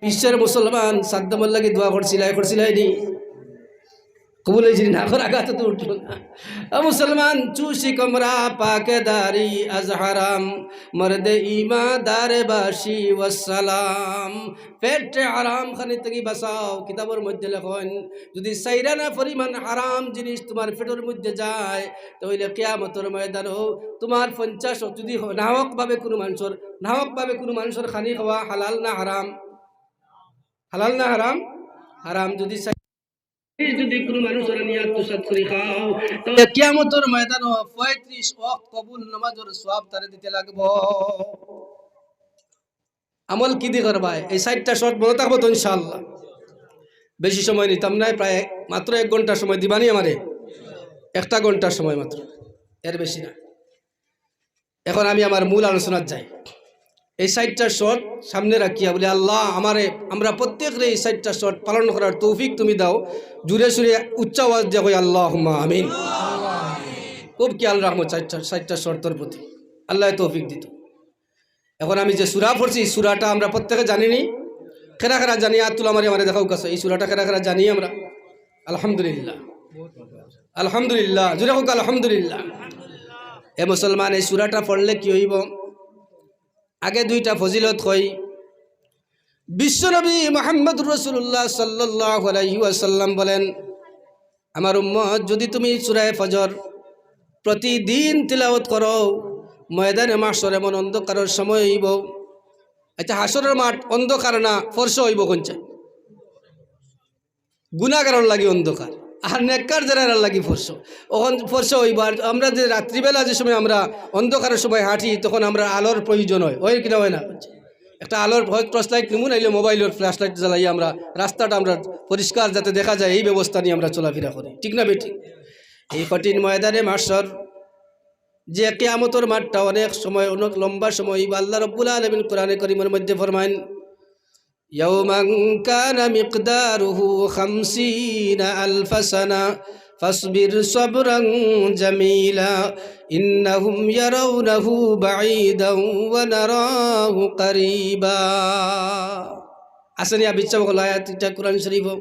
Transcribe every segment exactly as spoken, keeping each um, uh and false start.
বিশ্বের মুসলমান সাদ্দামর লাগি দোয়া করছিলা, করছিলা নি? কবুল অইছে নি? না করার আগে তো উঠলো না। ও মুসলমান, চুষি কমরা পাকে দারি আজ হারাম, মর্দে ইমাদারে বাসি ওয়াসালাম। পেটে হারাম খানি থাকি বাঁচাও। কিতাবর মধ্যে লেখইন, যদি চাইরানা পরিমাণ হারাম জিনিস তুমার পেটর মধ্যে যায়, তে অইলে কিয়ামতর ময়দানো তুমার পঞ্চাশ অক্ত যদি হ-, নাহকভাবে কুনু মানষর, নাহকভাবে কুনু মানষর খানি খাওয়া হালাল না হারাম? হালাল না হারাম? হারাম। যদি চাই-, যদি কুনু মানষর নিয়ে আত্মসাৎ করি খাও, তাহলে কিয়ামতর ময়দানো পঁয়ত্রিশ অক্ত কবুল নামাজর সওয়াব তারে দিতে লাগবো। আমল কিদি করবায়? এই চাইরটা শর্ত মনো থাকবো তো ইনশাআল্লাহ? বেশি সময় নিতাম নায়, প্রায় মাত্র এক ঘন্টা সময় দিবানি আমারে, একটা ঘন্টার সময় মাত্র, এর বেশি না। এখন আমি আমার মূল আলোচনাত যাই। এই চাইরটা শর্ত সামনে রাখিয়া বলি, আল্লাহ, আমারে, আমরা প্রত্যেকরে এই চাইরটা শর্ত পালন করার তৌফিক তুমি দাও। জুরে সুরে উচ্চ আওয়াজ দিয়া কই, আল্লাহুম্মা আমিন। খুব খেয়াল রাখমু চাইরটা, চাইরটা শর্তর প্রতি। আল্লায় তৌফিক দিতো। এখন আমি যে সূরা পড়ছি, এই সূরাটা আমরা প্রত্যেকে জানি নি? কেরা কেরা জানি, আত তুলা মারি আমারে দেখাউক্কা। এই সূরাটা কেরা কেরা জানি আমরা? আলহামদুলিল্লাহ, আলহামদুলিল্লাহ, জুরে কউক্কা আলহামদুলিল্লাহ। এ মুসলমান, এই সূরাটা পড়লে কি অইবো? আগে দুইটা ফজিলত কই। বিশ্বনবী মুহাম্মদুর রাসূলুল্লাহ সাল্লাল্লাহু আলাইহি ওয়াসাল্লাম বলেন, আমার উম্মত, যদি তুমি সূরায়ে ফজর প্রতিদিন তিলাওয়াত করো, ময়দানে মাহশর এমন অন্ধকারর সময় অইবো। আচ্ছা, হাশরর মাঠ অন্ধকার না ফর্সা অইবো কুনটা? গুনাগারর লাগি অন্ধকার, আর নেককার যারার লাগি ফর্সা। অখন ফর্সা অইবো। আর আমরা যে রাত্রিবেলা যে সময় আমরা অন্ধকারর সময় হাঁটি, তখন আমরা আলোর প্রয়োজন অয়, অয় কিনা অয় না? একটা আলোর, হয় টর্চ লাইট নিমু, নাইলে মোবাইলর ফ্ল্যাশ লাইট জ্বালাইয়া আমরা রাস্তাটা আমরা পরিষ্কার যাতে দেখা যায়, এই ব্যবস্থা নিয়া আমরা চলাফিরা করি, ঠিক না বেঠিক? এই কঠিন ময়দানে মাহশর, যে কিয়ামতর মাঠটা অনেক সময়, অনেক লম্বা সময়, ইবা আল্লাহ রাব্বুল আলামিন কোরআনে করিমর মধ্যে ফরমাইন, يوما كان مقداره خمسين ألف سنة فاصبر صبرا جميلا إنهم يرونه بعيدا ونراه قريبا। আসেনি আবিচ্ছা বকল আয়াত ইটা কোরআন শরীফো।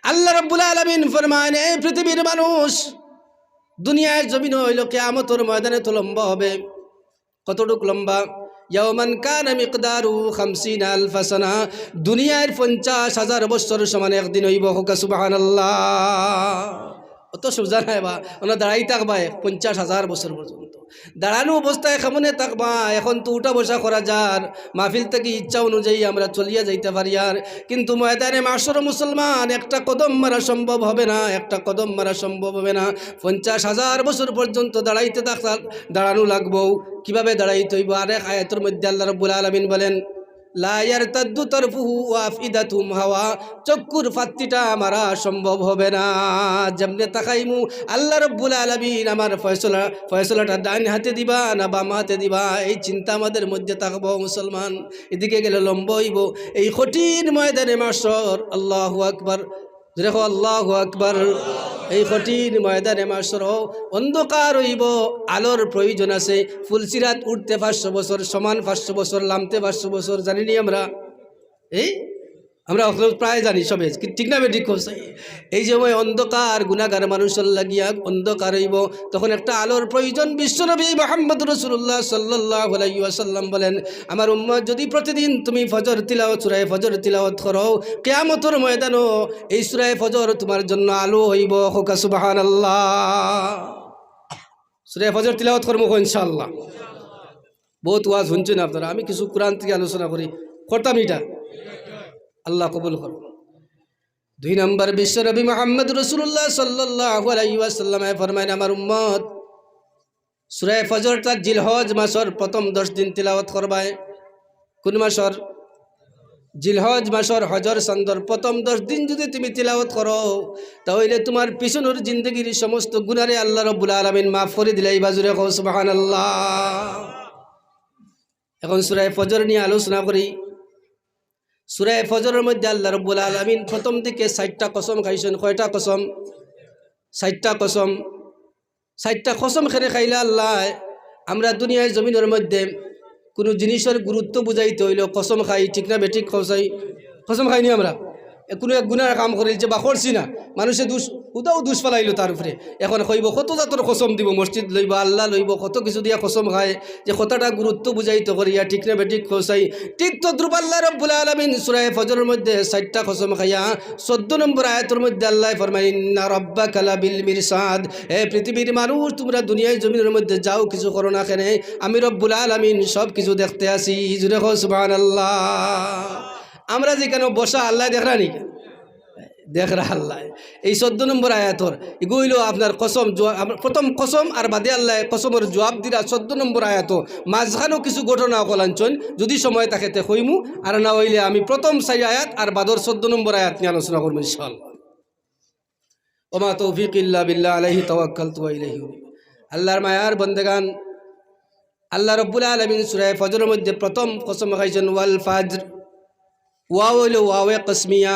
আল্লাহ রাব্বুল আলামিন ফরমাইন, এই পৃথিবীর মানুষ, দুনিয়ার জমিন অইলো কিয়ামতর ময়দানে তো লম্বা হবে। কতটুক লম্বা? يوما كان مقداره خمسين ألف سنة, দুনিয়ার পঞ্চাশ হাজার বছর সমান একদিন অইবো। কউক্কা সুবহানাল্লাহ। অত সোজা নায় বা, অনো দাঁড়াই থাকবায় পঞ্চাশ হাজার বছর পর্যন্ত। দাঁড়ানো অবস্থায় কেমনে থাকবা? এখন তো উঠা বসা করা যার, মাহফিল থাকি ইচ্ছা অনুযায়ী আমরা চলিয়া যাইতা পারি আর, কিন্তু ময়দানে মাহশর মুসলমান একটা কদম মারা সম্ভব হবে না, একটা কদম মারা সম্ভব হবে না। পঞ্চাশ হাজার বছর পর্যন্ত দাঁড়াইতে থাকলে দাঁড়ানো লাগবো। কিভাবে দাঁড়াইতে অইবো? আরেক আয়াতর মধ্যে আল্লাহ রাব্বুল আলামিন বলেন, لا يرتد طرفه وأفئدتهم هواء, চক্ষুর ফাত্তিটা মারা সম্ভব হবে না। যেমনে তাকাইমু, আল্লাহ রাব্বুল আলামিন আমার ফয়সলা, ফয়সলাটা ডাইন হাতে দিবা না বাম হাতে দিবা, এই চিন্তা আমাদের মধ্যে থাকবো মুসলমান। এদিকে গেলে লম্বা অইবো। এই কঠিন ময়দানে মাহশর, আল্লাহু আকবার, জোরে কও, আল্লাহু আকবার। এই কঠিন ময়দানে মাহশর অন্ধকার অইবো, আলোর প্রয়োজন আছে। ফুলসিরাত উঠতে পাঁচশো বছর, সমান পাঁচশো বছর, লামতে পাঁচশো বছর, জানি নি আমরা? এই আমরা অকলে প্রায় জানি সবে, কি ঠিক না বেঠিক কও চাই? এই যে ওই অন্ধকার গুনাগার মানুষর লাগিয়া অন্ধকার অইবো, তখন একটা আলোর প্রয়োজন। বিশ্বনবী মুহাম্মদ রাসূলুল্লাহ সাল্লাল্লাহু আলাইহি ওয়াসাল্লাম বলেন, আমার উম্মত, যদি প্রতিদিন তুমি ফজর তিলাওয়াত, সূরায়ে ফজর তিলাওয়াত করো, কিয়ামতর ময়দানো এই সূরায়ে ফজর তুমার জন্য আলো অইবো। কউক্কা সুবহানাল্লাহ। সূরায়ে ফজর তিলাওয়াত করমু ইনশাআল্লাহ। বহুত ওয়াজ হুনছইন আপনারা, আমি কিছু কোরআন থাকি আলোচনা করি, করতাম ইটা। আল্লাহ কবুল করো। দুই নম্বর, বিশ্বনবী মুহাম্মদ রাসূলুল্লাহ সাল্লাল্লাহু আলাইহি ওয়াসাল্লামে ফরমাইন, আমার উম্মত, সূরায়ে ফজরটা জিলহজ মাসর প্রথম দশ দিন তিলাওয়াত করবায়। কোন মাসর? জিলহজ মাসর হজর চান্দর প্রথম দশ দিন যদি তুমি তিলাওয়াত করো, তা অইলে তুমার পিছনর জিন্দেগির সমস্ত গুনারে আল্লাহ রাব্বুল আলামিন মাফ করি দিলাইবা। জোরে কও সুবহানাল্লাহ। এখন সূরায়ে ফজর নিয়া আলোচনা করি। সূরায়ে ফজরর মধ্যে আল্লাহ রাব্বুল আলামিন প্রথম দিকে চাইরটা কসম খাইছইন। কয়টা কসম? চাইরটা কসম। চাইরটা কসম কেনে খাইলা আল্লায়? আমরা দুনিয়ার জমিনর মধ্যে কুনু জিনিসর গুরুত্ব বুঝাইতে অইলে কসম খাই, ঠিক না বেঠিক কও চাই? কসম খাইনি আমরা? এ, কুনু এক গুনার কাম করিলছে বা করছি না, মানুষে দুষ, হুদাউ দুষ ফালাইলো তার উপরে। এখন কইবো কত জাতর কসম দিবো, মসজিদ লইবো, আল্লাহ লইবো, কত কিছু দিয়া কসম খায়। যে কথাটা গুরুত্ব বুঝাইতে করিয়া, ঠিক না বেঠিক কও চাই? ঠিক তদ্রূপ আল্লাহ রব্বুল আলামিন সূরা ফজরর মধ্যে চাইরটা কসম খাইয়া চৌদ্দ নম্বর আয়াতর মধ্যে আল্লায় ফরমাইন, "ইন্না রাব্বাকা লাবিল মিরসাদ।" এ পৃথিবীর মানুষ, তুমরা দুনিয়ার জমিনর মধ্যে যাও কিছু করো না কেনে, আমি রব্বুল আলামিন সব কিছু দেখতে আছি। জুরে কও সুবহানাল্লাহ। আমরা যেখানো বসা, আল্লায় দেখরা নি? দেখরা আল্লায়। এই চৌদ্দ নম্বর আয়াতর, ইগু অইলো আপনার কসম, জুয়া-, আম-, প্রথম কসম আর বাদে আল্লায় কসমর জুয়াব দিরা চৌদ্দ নম্বর আয়াতো। মাঝখানো কিছু ঘটনা অকল আনছইন, যুদি সময় থাকে তে কইমু, আর না অইলে আমি প্রথম চাইর আয়াত আর বাদর চৌদ্দ নম্বর আয়াত নিয়া আলোচনা করমু ইনশাআল্লাহ। ওমা তৌফিক ইল্লা বিল্লাহ, আলাইহি তাওয়াক্কালতু ওয়া ইলাইহি উনীব। আল্লাহর মায়ার বন্দেগান, আল্লাহ রব্বুল আলামিন সূরা ফজরর মধ্যে প্রথম কসম খাইছইন, "ওয়াল ফাজর।" ওয়াও অইলো ওয়াওয়ে কসমিয়া।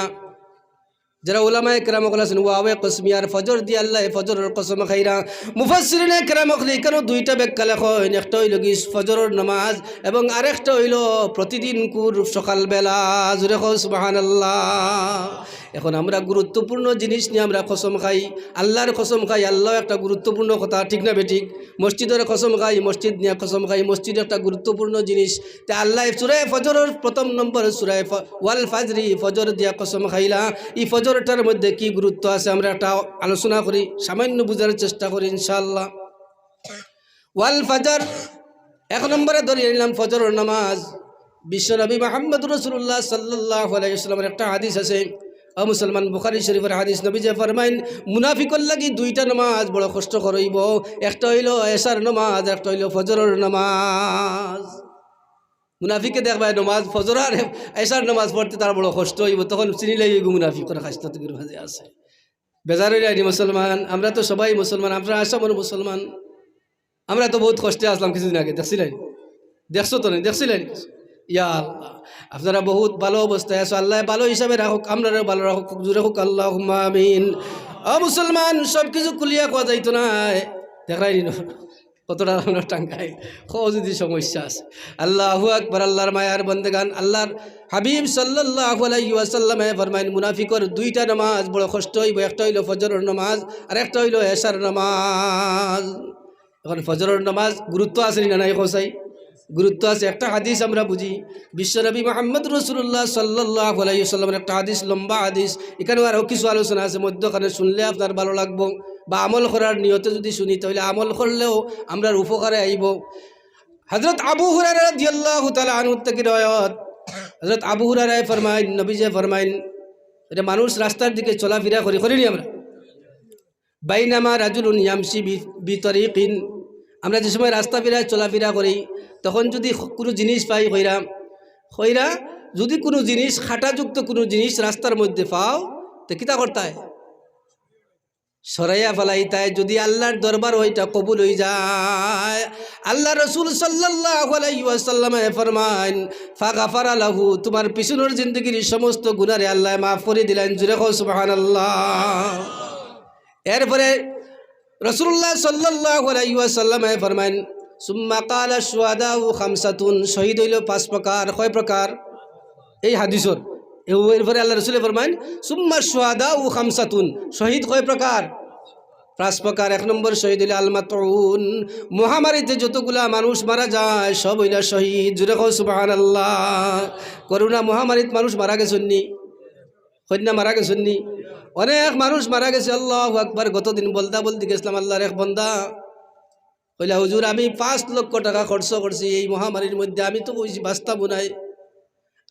যারা উলামায়ে কেরাম অকল আছইন, ওয়াওয়ে কসমিয়ার ফজর দিয়া আল্লায় ফজরর কসম খাইরা। মুফাসসিরিনে কেরাম অকলে ইখানো দুইটা ব্যাখ্যা লেখইন, একটা অইলো গি ফজরর নামাজ, এবং আরেকটা অইলো প্রতিদিনকুর সকালবেলা। জুরে কও সুবহানাল্লাহ। এখন আমরা গুরুত্বপূর্ণ জিনিস নিয়া আমরা কসম খাই, আল্লাহর কসম খাই, আল্লাহ একটা গুরুত্বপূর্ণ কথা, ঠিক না বেঠিক? মসজিদর কসম খাই, মসজিদ নিয়া কসম খাই, মসজিদ একটা গুরুত্বপূর্ণ জিনিস। তে আল্লায় সূরা ফজরর প্রথম নম্বর সূরা ফ-, ওয়াল ফাজরি, ফজর দিয়া কসম খাইলা। ই ফজরটার মধ্যে কি গুরুত্ব আছে আমরা একটা আলোচনা করি, সামান্য বুঝার চেষ্টা করি ইনশাআল্লাহ। ওয়াল ফাজর, এক নম্বরে ধরি আনলাম ফজরর নামাজ। বিশ্বনবী মুহাম্মদুর রাসূলুল্লাহ সাল্লাল্লাহু আলাইহি ওয়াসাল্লামের একটা হাদিস আছে, ও মুসলমান, বুখারী শরীফের হাদিস, নবীজি ফরমাইন, মুনাফিকর লাগি দুইটা নামাজ বড় কষ্টকর অইবো, একটা অইলো এশার নামাজ, একটা অইলো ফজরর নামাজ। মুনাফিকে দেখবায় নামাজ, ফজর আর এশার নামাজ পড়তে তার বড় কষ্ট অইবো, তখন চিনিলাইবা ইগু মুনাফিকর খাসলত ইগুর মাঝে আছে। বেজার অইলায়নি মুসলমান? আমরা তো সবাই মুসলমান, আমরা আসামর মুসলমান। আমরা তো বউত কষ্টে আছলাম কিছুদিন আগে, দেখছিলাইন? দেখছো তো নি? দেখছিলাইন? ইয়া আল্লাহ, আপনারা বউত ভালো অবস্থায় আছো, আল্লায় ভালো হিসাবে রাখউক, আমরারেও ভালো রাখউক, জুরে কউক আল্লাহুম্মা আমিন। ও মুসলমান, সব কিছু খুলিয়া কওয়া যাইতো নায়, দেখরায়নি না? কতটা আমরা টাঙ্গাই, কও যুদি সমস্যা আছে। আল্লাহু আকবার, আল্লাহর মায়ার বন্দেগান, আল্লাহর হাবিব সাল্লাল্লাহু আলাইহি ওয়াসাল্লামে ফরমাইন, মুনাফিকর দুইটা নামাজ বড় কষ্ট অইবো, একটা অইলো ফজরর নামাজ আর একটা অইলো এশার নামাজ। এখন ফজরর নামাজ গুরুত্ব আছে নি না নাই কও চাই? গুরুত্ব আছে। একটা হাদিস আমরা বুঝি, বিশ্বনবী মুহাম্মদুর রাসূলুল্লাহ সাল্লাল্লাহু আলাইহি ওয়াসাল্লামের একটা হাদিস, লম্বা হাদিস, ইখানো আরো কিছু আলোচনা আছে, মধ্যখানে শুনলে আপনার ভালো লাগবো, বা আমল করার নিয়তে যুদি শুনি, তাইলে আমল করলেও আমরার উপকারে আইবো। হযরত আবু হুরায়রা রাদিয়াল্লাহু তাআলা আনহু থাকি রিওয়ায়াত, হযরত আবু হুরায়রায় ফরমাইন, নবীজি ফরমাইন, এটা মানুষ রাস্তার দিকে চলাফিরা করি, করি নি আমরা? বাইনামা রাজুলুন ইয়ামশি বি-, বিতরিকিন, আমরা যে সময় রাস্তা ফিরায় চলাফিরা করি, তখন যুদি কুনু জিনিস পাই, কইরা, কইরা, যুদি কুনু জিনিস, কাঁটাযুক্ত কুনু জিনিস রাস্তার মধ্যে পাও, তে কিতা করতায়? সরাইয়া ফালাইতায়, যুদি আল্লাহর দরবার অইটা কবুল অইযায়। আল্লাহর রাসূল সাল্লাল্লাহু আলাইহি ওয়াসাল্লামে ফরমাইন, "ফাগাফারা লাহু", তুমার পিছনর জিন্দেগির সমস্ত গুনারে আল্লায় মাফ করি দিলাইন। জুরে কও সুবহানাল্লাহ। এরপরে রাসূলুল্লাহ সাল্লাল্লাহু আলাইহি ওয়াসাল্লামে ফরমাইন, "সুম্মা কালা শুহাদাউ খামসাতুন", শহীদ অইলো পাঁচ প্রকার। কয় প্রকার? এই হাদিসর। এ-, এরপরে আল্লাহর রাসূলে ফরমাইন, "সুম্মা শুহাদাউ খামসাতুন", শহীদ কয় প্রকার? পাঁচ প্রকার। এক নম্বর শহীদ অইলো আল মাতউন, মহামারীতে যতগুলা মানুষ মারা যায় সব অইলা শহীদ। জুরে কও সুবহানাল্লাহ। করোনা মহামারীত মানুষ মারা গেছইন নি? কইন না মারা গেছইন নি? অনেক মানুষ মারা গেছে। আল্লাহু আকবার। গতদিন বলদা বলদি গেছলাম আল্লাহর এক বন্দা। কইলা, "হুজুর, আমি পাঁচ লক্ষ টাকা খরচ করছি এই মহামারীর মধ্যে, আমি তো কইছি বাঁচতামউ নায়।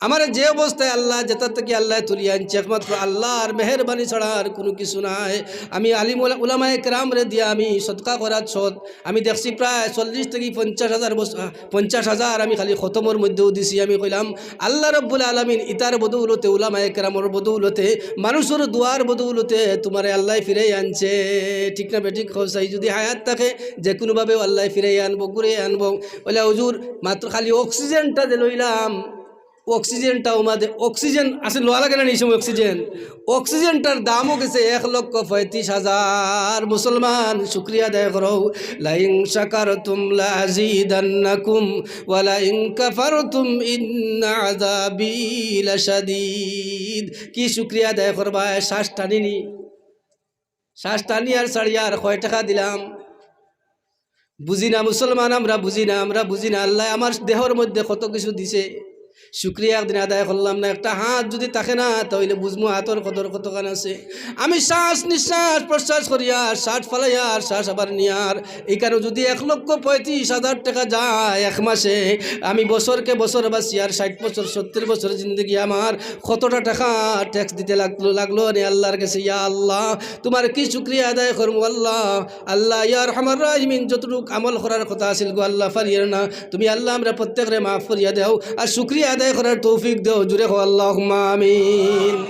আমারে যে অবস্থায় আল্লাহ, যেটা থাকি আল্লাহ তুলিয়া আনছে, একমাত্র আল্লাহর মেহেরবানি ছাড়া আর কুনু কিছু নাই। আমি আলিম উলা-, উলামায়ে কেরামরে দিয়া আমি সদকা করাত সৎ, আমি দেখছি প্রায় চল্লিশ থাকি পঞ্চাশ হাজার বস-, আহ, পঞ্চাশ হাজার আমি খালি খতমর মধ্যেউ দিছি।" আমি কইলাম, "আল্লাহ রব্বুল আলামিন ইতার বদৌলতে, উলামায়ে কেরামর বদৌলতে, মানুষর দোয়ার বদৌলতে তুমারে আল্লায় ফিরাই আনছে।" ঠিক না বেঠিক কও চাই? যুদি হায়াত থাকে, যে কুনুভাবেউ আল্লায় ফিরাই আনবো, ঘুরাই আনবো। অইলা, "হুজুর, মাত্র খালি অক্সিজেনটা যে লইলাম, অক্সিজেনটাও মাঝে অক্সিজেন আছে, লওয়া লাগে না নি সময় অক্সিজেন? অক্সিজেনটার দামও গেছে এক লক্ষ পঁয়ত্রিশ হাজার। মুসলমান, শুকরিয়া আদায় করো। "লাইন শাকারতুম লাআযীদান্নাকুম ওয়া লাইন কাফারতুম ইন্না আযাবী লাশাদীদ।" কি শুকরিয়া আদায় করবা? শ্বাস টানিনি, শ্বাস টানি আর ছাড়ি আর কয় টেকা দিলাম? বুঝি না মুসলমান, আমরা বুঝি না, আমরা বুঝি না। আল্লায় আমার দেহর মধ্যে কত কিছু দিছে, শুকরিয়া একদিন আদায় করলাম না। একটা হাত যুদি থাকে না, তা অইলে বুঝমু হাতর কদর কতখান আছে। আমি শ্বাস নিঃশ্বাস প্রশ্বাস করিয়ার, শ্বাস ফালাইয়ার, শ্বাস আবার নিয়ার, ইখানো যুদি এক লক্ষ পঁয়ত্রিশ হাজার টেকা যায় এক মাসে, আমি বছরকে বছর বাঁচিয়ার, ষাইট বছর, সত্তইর বছর জিন্দেগি আমার, কতটা টেকা ট্যাক্স দিতে লাগলো, লাগলো নে আল্লার গেছে। ইয়া আল্লা, তুমার কি শুকরিয়া আদায় করমু আল্লা? আল্লা, ইয়া আরহামার রাহিমিন, যতটুক আমল করার কথা আছিল গো আল্লা, পারিয়ার না। তুমি আল্লা, আমরা প্রত্যেকরে মাফ করিয়া দেও, আর শুকরিয়া আদায় করার তৌফিক দেও। জুরে কও, আল্লাহুম্মা আমিন।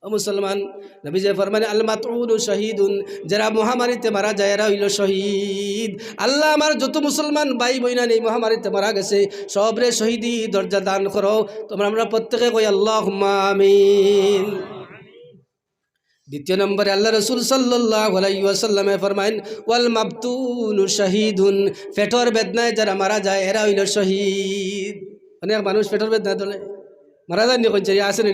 ও মুসলমান, নবীজি ফরমাইন, "আল মাতউনু শাহীদুন", যারা মহামারীতে মারা যায়, এরা অইলো শহীদ। আল্লা, আমার যত মুসলমান ভাই বইনাইন এই মহামারীতে মারা গেছে, সবরে শহীদি দরজা দান করো। তুমরা আমরা প্রত্যেকে কই, "আল্লাহুম্মা আমিন।" দ্বিতীয় নম্বরে আল্লা রসুল সাল্লাল্লাহু আলাইহি ওয়াসাল্লামে ফরমাইন, "ওয়াল মাবতুনু শাহীদুন", পেটর বেদনায় যারা মারা যায়, এরা অইলো শহীদ। অনেক মানুষ পেটর বেদনায় ধরলে মারা যায়নি, কইছে, আছে নি?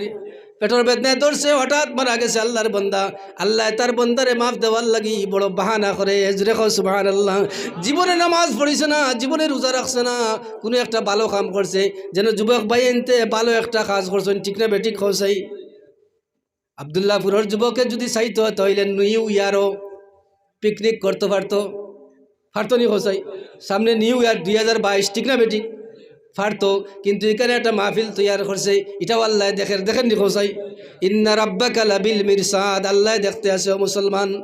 পেটর বেদনায় ধরছে, হঠাৎ মারা গেছে আল্লার বন্দা। আল্লায় তার বন্দারে মাফ দেওয়ার লাগি বড় বাহানা করে। জুরে কও সুবহানাল্লাহ। জীবনে নামাজ পড়ছে না, জীবনে রোজা রাখছে না, কুনু একটা ভালো কাম করছে, যেন যুবক ভাইয়াইন্তে ভালো একটা কাজ করছইন, ঠিক না বেঠিক কও চাই? আব্দুল্লাহপুরর যুবকে যুদি চাইতো, তা অইলে নিউ ইয়ারও পিকনিক করতো পারতো, পারতো নি কও চাই? সামনে নিউ ইয়ার দুই হাজার বাইশ, ঠিক না বেঠিক? পারতো, কিন্তু ইখানে একটা মাহফিল তৈয়ার করছে, ইটাও আল্লায় দেখের, দেখের নি কও চাই? ইন্না রাব্বাকা লাবিল মিরসাদ, আল্লায় দেখতে আছে ও মুসলমান।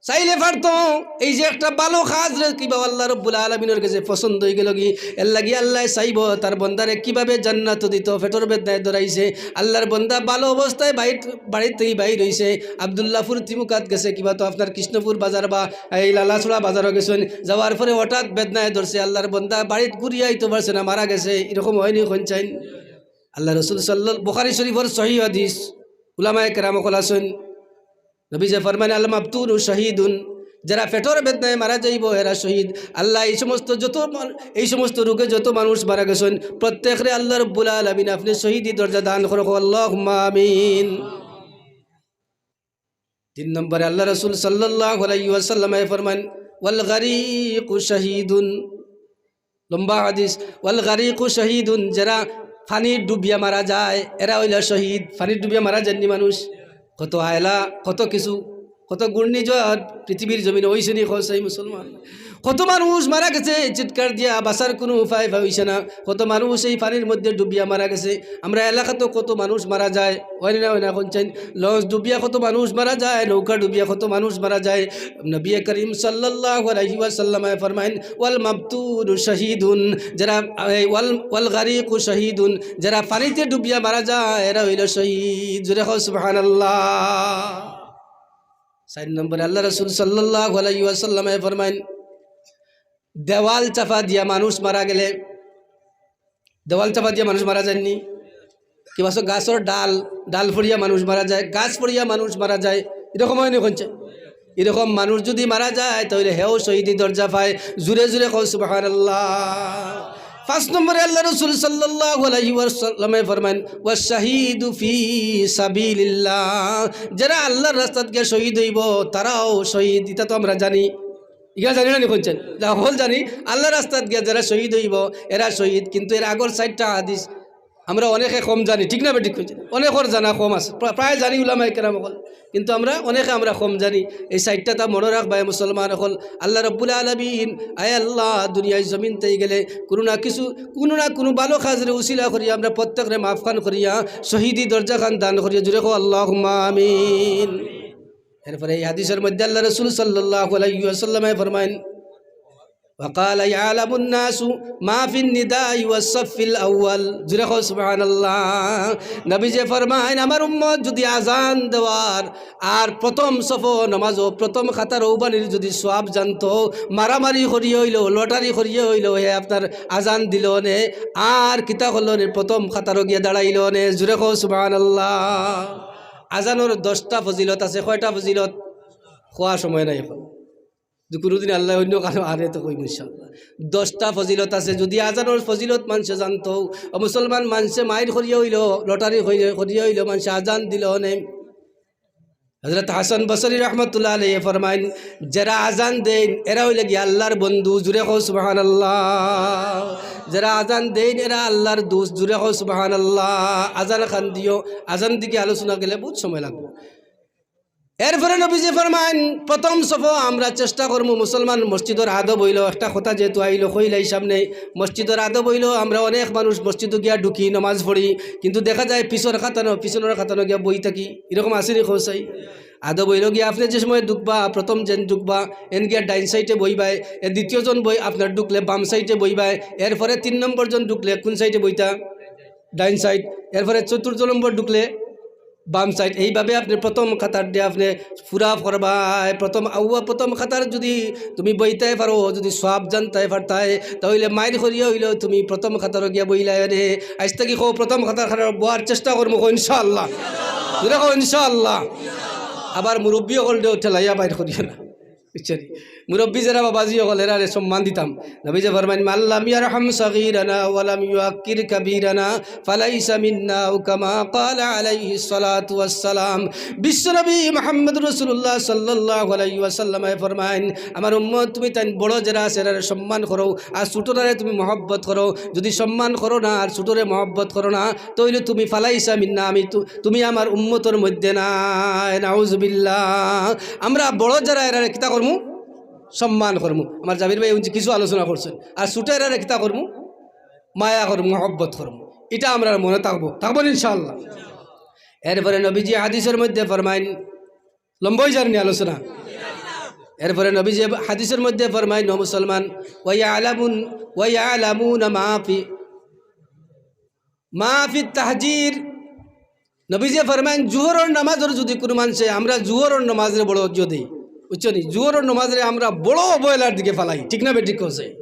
চাইলে পারতো, এই যে একটা ভালো কাজরে কিবা আল্লা রব্বুল আলামিনর গেছে পছন্দ অইগেলোগি, এরলাগি আল্লায় চাইবো তার বন্দারে কিভাবে জান্নাত দিতো, পেটর বেদনায় ধরাইছে, আল্লার বন্দা ভালো অবস্থায় বাইর, বাড়িত থাকি বাইর অইছে, আব্দুল্লাহপুর তিমুকাত গেছে, কিবা তো আপনার কৃষ্ণপুর বাজার বা এই লালাছড়া বাজারো গেছইন, যাওয়ার পরে হঠাৎ বেদনায় ধরছে, আল্লার বন্দা বাড়িত ঘুরিয়া আইতো পারছে না, মারা গেছে, ইরকম অয়নি কইন চাইন? আল্লা রসুল সাল্লাল-, বুখারী শরীফর সহিহ হাদিস, উলামায়ে কেরাম অকল আছইন, নবীজি ফরমাইন, "আল মাবতুনু শাহীদুন", যারা পেটর বেদনায় মারা যাইবো, এরা শহীদ। আল্লা, এই সমস্ত যত মান-, এই সমস্ত রোগে যত মানুষ মারা গেছইন, প্রত্যেকরে আল্লা রব্বুল আলামিন আপনে শহীদি দরজা দান করো, আল্লাহুম্মা আমিন। তিন নম্বরে আল্লা রসুল সাল্লাল্লাহু আলাইহি ওয়াসাল্লামে ফরমাইন, "ওয়াল গারিকু শাহীদুন", লম্বা হাদিস, "ওয়াল গারিকু শাহীদুন", যারা পানিত ডুবিয়া মারা যায়, এরা অইলা শহীদ। পানিত ডুবিয়া মারা যায়নি মানুষ? কত আয়লা, কত কিছু, কত ঘূর্ণিঝড় পৃথিবীর জমিনো অইছে নি কও চাই মুসলমান? কত মানুষ মারা গেছে চিৎকার দিয়া, বাঁচার কুনু উপায় পাইছে না। কত মানুষ এই পানির মধ্যে ডুবিয়া মারা গেছে। আমরা এলাকাত কত মানুষ মারা যায়, অয় না, অয় না, কইন চাইন? লঞ্চ ডুবিয়া কত মানুষ মারা যায়, নৌকা ডুবিয়া কত মানুষ মারা যায়। নবী করিম সাল্লাল্লাহু আলাইহি ওয়াসাল্লামে ফরমাইন, "ওয়াল মাবতুনু শাহীদুন", যারা, এই, "ওয়াল, ওয়াল গারিকু শাহীদুন", যারা পানিতে ডুবিয়া মারা যায়, এরা অইলো শহীদ। জুরে কও সুবহানাল্লাহ। চাইর নম্বরে আল্লা রসুল সাল্লাল্লাহু আলাইহি ওয়াসাল্লামে ফরমাইন, দেওয়াল চাপা দিয়া মানুষ মারা গেলে, দেওয়াল চাপা দিয়া মানুষ মারা যায়নি? কিবা আছে গাছর ডাল, ডাল পড়িয়া মানুষ মারা যায়, গাছ পড়িয়া মানুষ মারা যায়, ইরকম অয়নি কইন চাইন? ইরকম মানুষ যুদি মারা যায়, তা অইলে হেও শহীদি দরজা পায়। জুরে জুরে কও সুবহানাল্লাহ। পাঁচ নম্বরে আল্লা রসুল সাল্লাল্লাহু আলাইহি ওয়াসাল্লামে ফরমাইন, "ওয়াশ শাহীদু ফী সাবিলিল্লাহ", যারা আল্লার রাস্তাত গিয়া শহীদ অইবো, তারাও শহীদ, ইতা তো আমরা জানি। ইখান জানি না নি কইন চাইন? যা হকল জানি, আল্লার রাস্তাত গিয়া যারা শহীদ অইবো, এরা শহীদ। কিন্তু এর আগর চাইরটা হাদিস আমরা অনেকে কম জানি, ঠিক না বেঠিক কইন চাইন? অনেকর জানা কম আছে, প্রা-, প্রায় জানি উলামায়ে কেরাম অকল, কিন্তু আমরা অনেকে আমরা কম জানি। এই চাইরটা তা মনো রাখবা, এ মুসলমান অকল। আল্লা রব্বুল আলামিন, আয় আল্লা, দুনিয়ার জমিন থাকি গেলে কুনু না কিছু, কুনু না কুনু ভালো কাজরে উসিলা করিয়া আমরা প্রত্যেকরে মাফ খান করিয়া শহীদি দরজা খান দান করিয়া। জুরে কও আল্লাহুম্মা আমিন। এরপরে এই হাদিসর মধ্যে আল্লা রসুল সাল্লাল্লাহু আলাইহি ওয়াসাল্লামে ফরমাইন, وقال يعلم الناس ما في النداء والصف الأول. জুরে কও সুবহানাল্লাহ। নবীজি ফরমাইন, আমার উম্মত যুদি আজান দেওয়ার আর প্রথম সফো নমাজো প্রথম কাতার উবানির যুদি সওয়াব জানতো, মারামারি করিয়া অইলো, লটারি করিয়া অইলো, হে আপনার আজান দিলো নে, আর কিতা করলো নে, প্রথম কাতারো গিয়া দাঁড়াইলো নে। জুরে কও সুবহানাল্লাহ। আজানর দশটা ফজিলত আছে। কয়টা ফজিলত? কওয়া সময় নাই এখন। যে কুনুদিন আল্লায় অইন্য কারো আরে তো কইমু ইনশাআল্লাহ। দশটা ফজিলত আছে, যুদি আজানর ফজিলত মানষে জানতো, ও মুসলমান, মানষে মাইর করিয়া অইলো, লটারি করিয়া, করিয়া অইলো, মানষে আজান দিলো নে। হযরত হাসান বসরি রহমতুল্লাহ আলাইহি ফরমাইন, যেরা আজান দেইন, এরা অইলা গিয়া আল্লার বন্ধু, জুরে কও সুবহানাল্লাহ। যেরা আজান দেইন, এরা আল্লার দোস্ত, জুরে কও সুবহানাল্লাহ। আজান খান দিও, আজান দিকে আলোচনা গেলে বউত সময় লাগবো। এরপরে নবীজি ফরমাইন, প্রথম সফো আমরা চেষ্টা করমু মুসলমান মসজিদর আদব অইলো, একটা কথা যেহেতু আইলো কইলাই সামনে, মসজিদর আদব অইলো আমরা অনেক মানুষ মসজিদো গিয়া ঢুকি, নমাজ পড়ি, কিন্তু দেখা যায় পিছন খাতানো, পিছনর খাতানো গিয়া বই থাকি, এরকম আছে নি কও চাই? আদব অইলো গিয়া আপনে যে সময় ঢুকবা, প্রথম যেন ঢুকবা, এন গিয়া ডাইন সাইডে বইবায়, এ দ্বিতীয় জন বই আপনার ঢুকলে বাম সাইডে বইবায়, এরপরে তিন নম্বর জন ঢুকলে কুন সাইডে বইতা? ডাইন সাইড, এরপরে চতুর্থ নম্বর ঢুকলে বাম সাইড। এইভাবে আপনে প্রথম কাতার দিয়া আপনে পুরা করবায়। প্রথম আউয়া, প্রথম কাতার যুদি তুমি বইতায় পারো, যুদি সওয়াব জানতায় পারতায়, তা অইলে মাইর করিয়া অইলো তুমি প্রথম কাতারো গিয়া বইলায় নে। আইজ থাকি কও, প্রথম কাতার খানো বওয়ার চেষ্টা করমু, কও ইনশাআল্লাহ। জুরে কও ইনশাআল্লাহ। আবার মুরব্বি অকলরেও ঠেলাইয়া বাইর করিও না। বুঝছনি? মুরব্বি যেরা বাবাজি অকল, এরারে সম্মান দিতাম। নবীজি ফরমাইন, "মান লাম ইয়ারহাম সগীরানা ওয়া লাম ইউআক্কির কাবীরানা ফালাইসা মিন্না", আও কামা ক্বালা আলাইহিস সালাতু ওয়াস সালাম। বিশ্বনবী মুহাম্মদুর রাসূলুল্লাহ সাল্লাল্লাহু আলাইহি ওয়াসাল্লামে ফরমাইন, আমার উম্মত তুমি তাইন বড় যেরা আছে, এরারে সম্মান করো, আর ছোটরারে তুমি মহব্বত করো। যুদি সম্মান করো না আর ছোটরে মহব্বত করো না, তা অইলে তুমি ফালাইসা মিন্না, আমি তু-, তুমি আমার উম্মতর মধ্যে নায়। নাউজুবিল্লাহ। আমরা বড় যেরা, এরারে কিতা করমু? সম্মান করমু। আমার জাবির ভাই উনি কিছু আলোচনা করছইন। আর ছোট এরারে কিতা করমু? মায়া করমু, মহব্বত করমু। ইটা আমরার মনো থাকবো, থাকবো ইনশাআল্লাহ। এরপরে নবীজি হাদিসর মধ্যে ফরমাইন, লম্বা অই যার নি আলোচনা। এরপরে নবীজি হাদিসর মধ্যে ফরমাইন, ও মুসলমান, "ওয়া ইয়ালামুন, ওয়া ইয়ালামুনা মা ফি, মা ফি তাহজির।" নবীজি ফরমাইন, জুহরর নমাজর যুদি কুনু মানষে, আমরা জুহরর নমাজরে বড় অজ্জ দেই, বুঝছো নি? জুহরর নমাজরে আমরা বড় অবহেলার দিকে ফালাই, ঠিক না বেঠিক কইছে?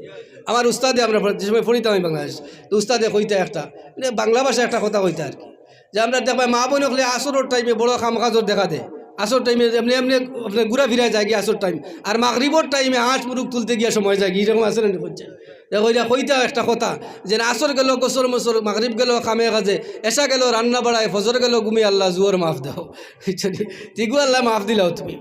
আমার উস্তাদে, আমরা যে সময় পড়িতাম আমি বাংলাদেশ, তো উস্তাদে কইতা একটা, মানে বাংলা ভাষায় একটা কথা কইতা আর কি, যে আমরা দেখবায় মা বইন অকলে আসরর টাইমে বড় কাম কাজর দেখা দেয়, আসর টাইমে এমনে এমনে আপনে ঘুরা ফিরা যায়গি আসর টাইম, আর মাগরিবর টাইমে হাঁস মুরগ তুলতে গিয়া সময় যায়গি, এরকম আছে না নি? কইছে, দেখো, ইটা কইতা একটা কথা, যে আসর গেল গোসল মোসল, মাগরিব গেল কামে কাজে, এশা গেল রান্না বাড়ায়, ফজর গেল ঘুমে, আল্লাহ জুহর মাফ দেও। বুঝছো নি? তিগু আল্লাহ মাফ দিলাও তুমি।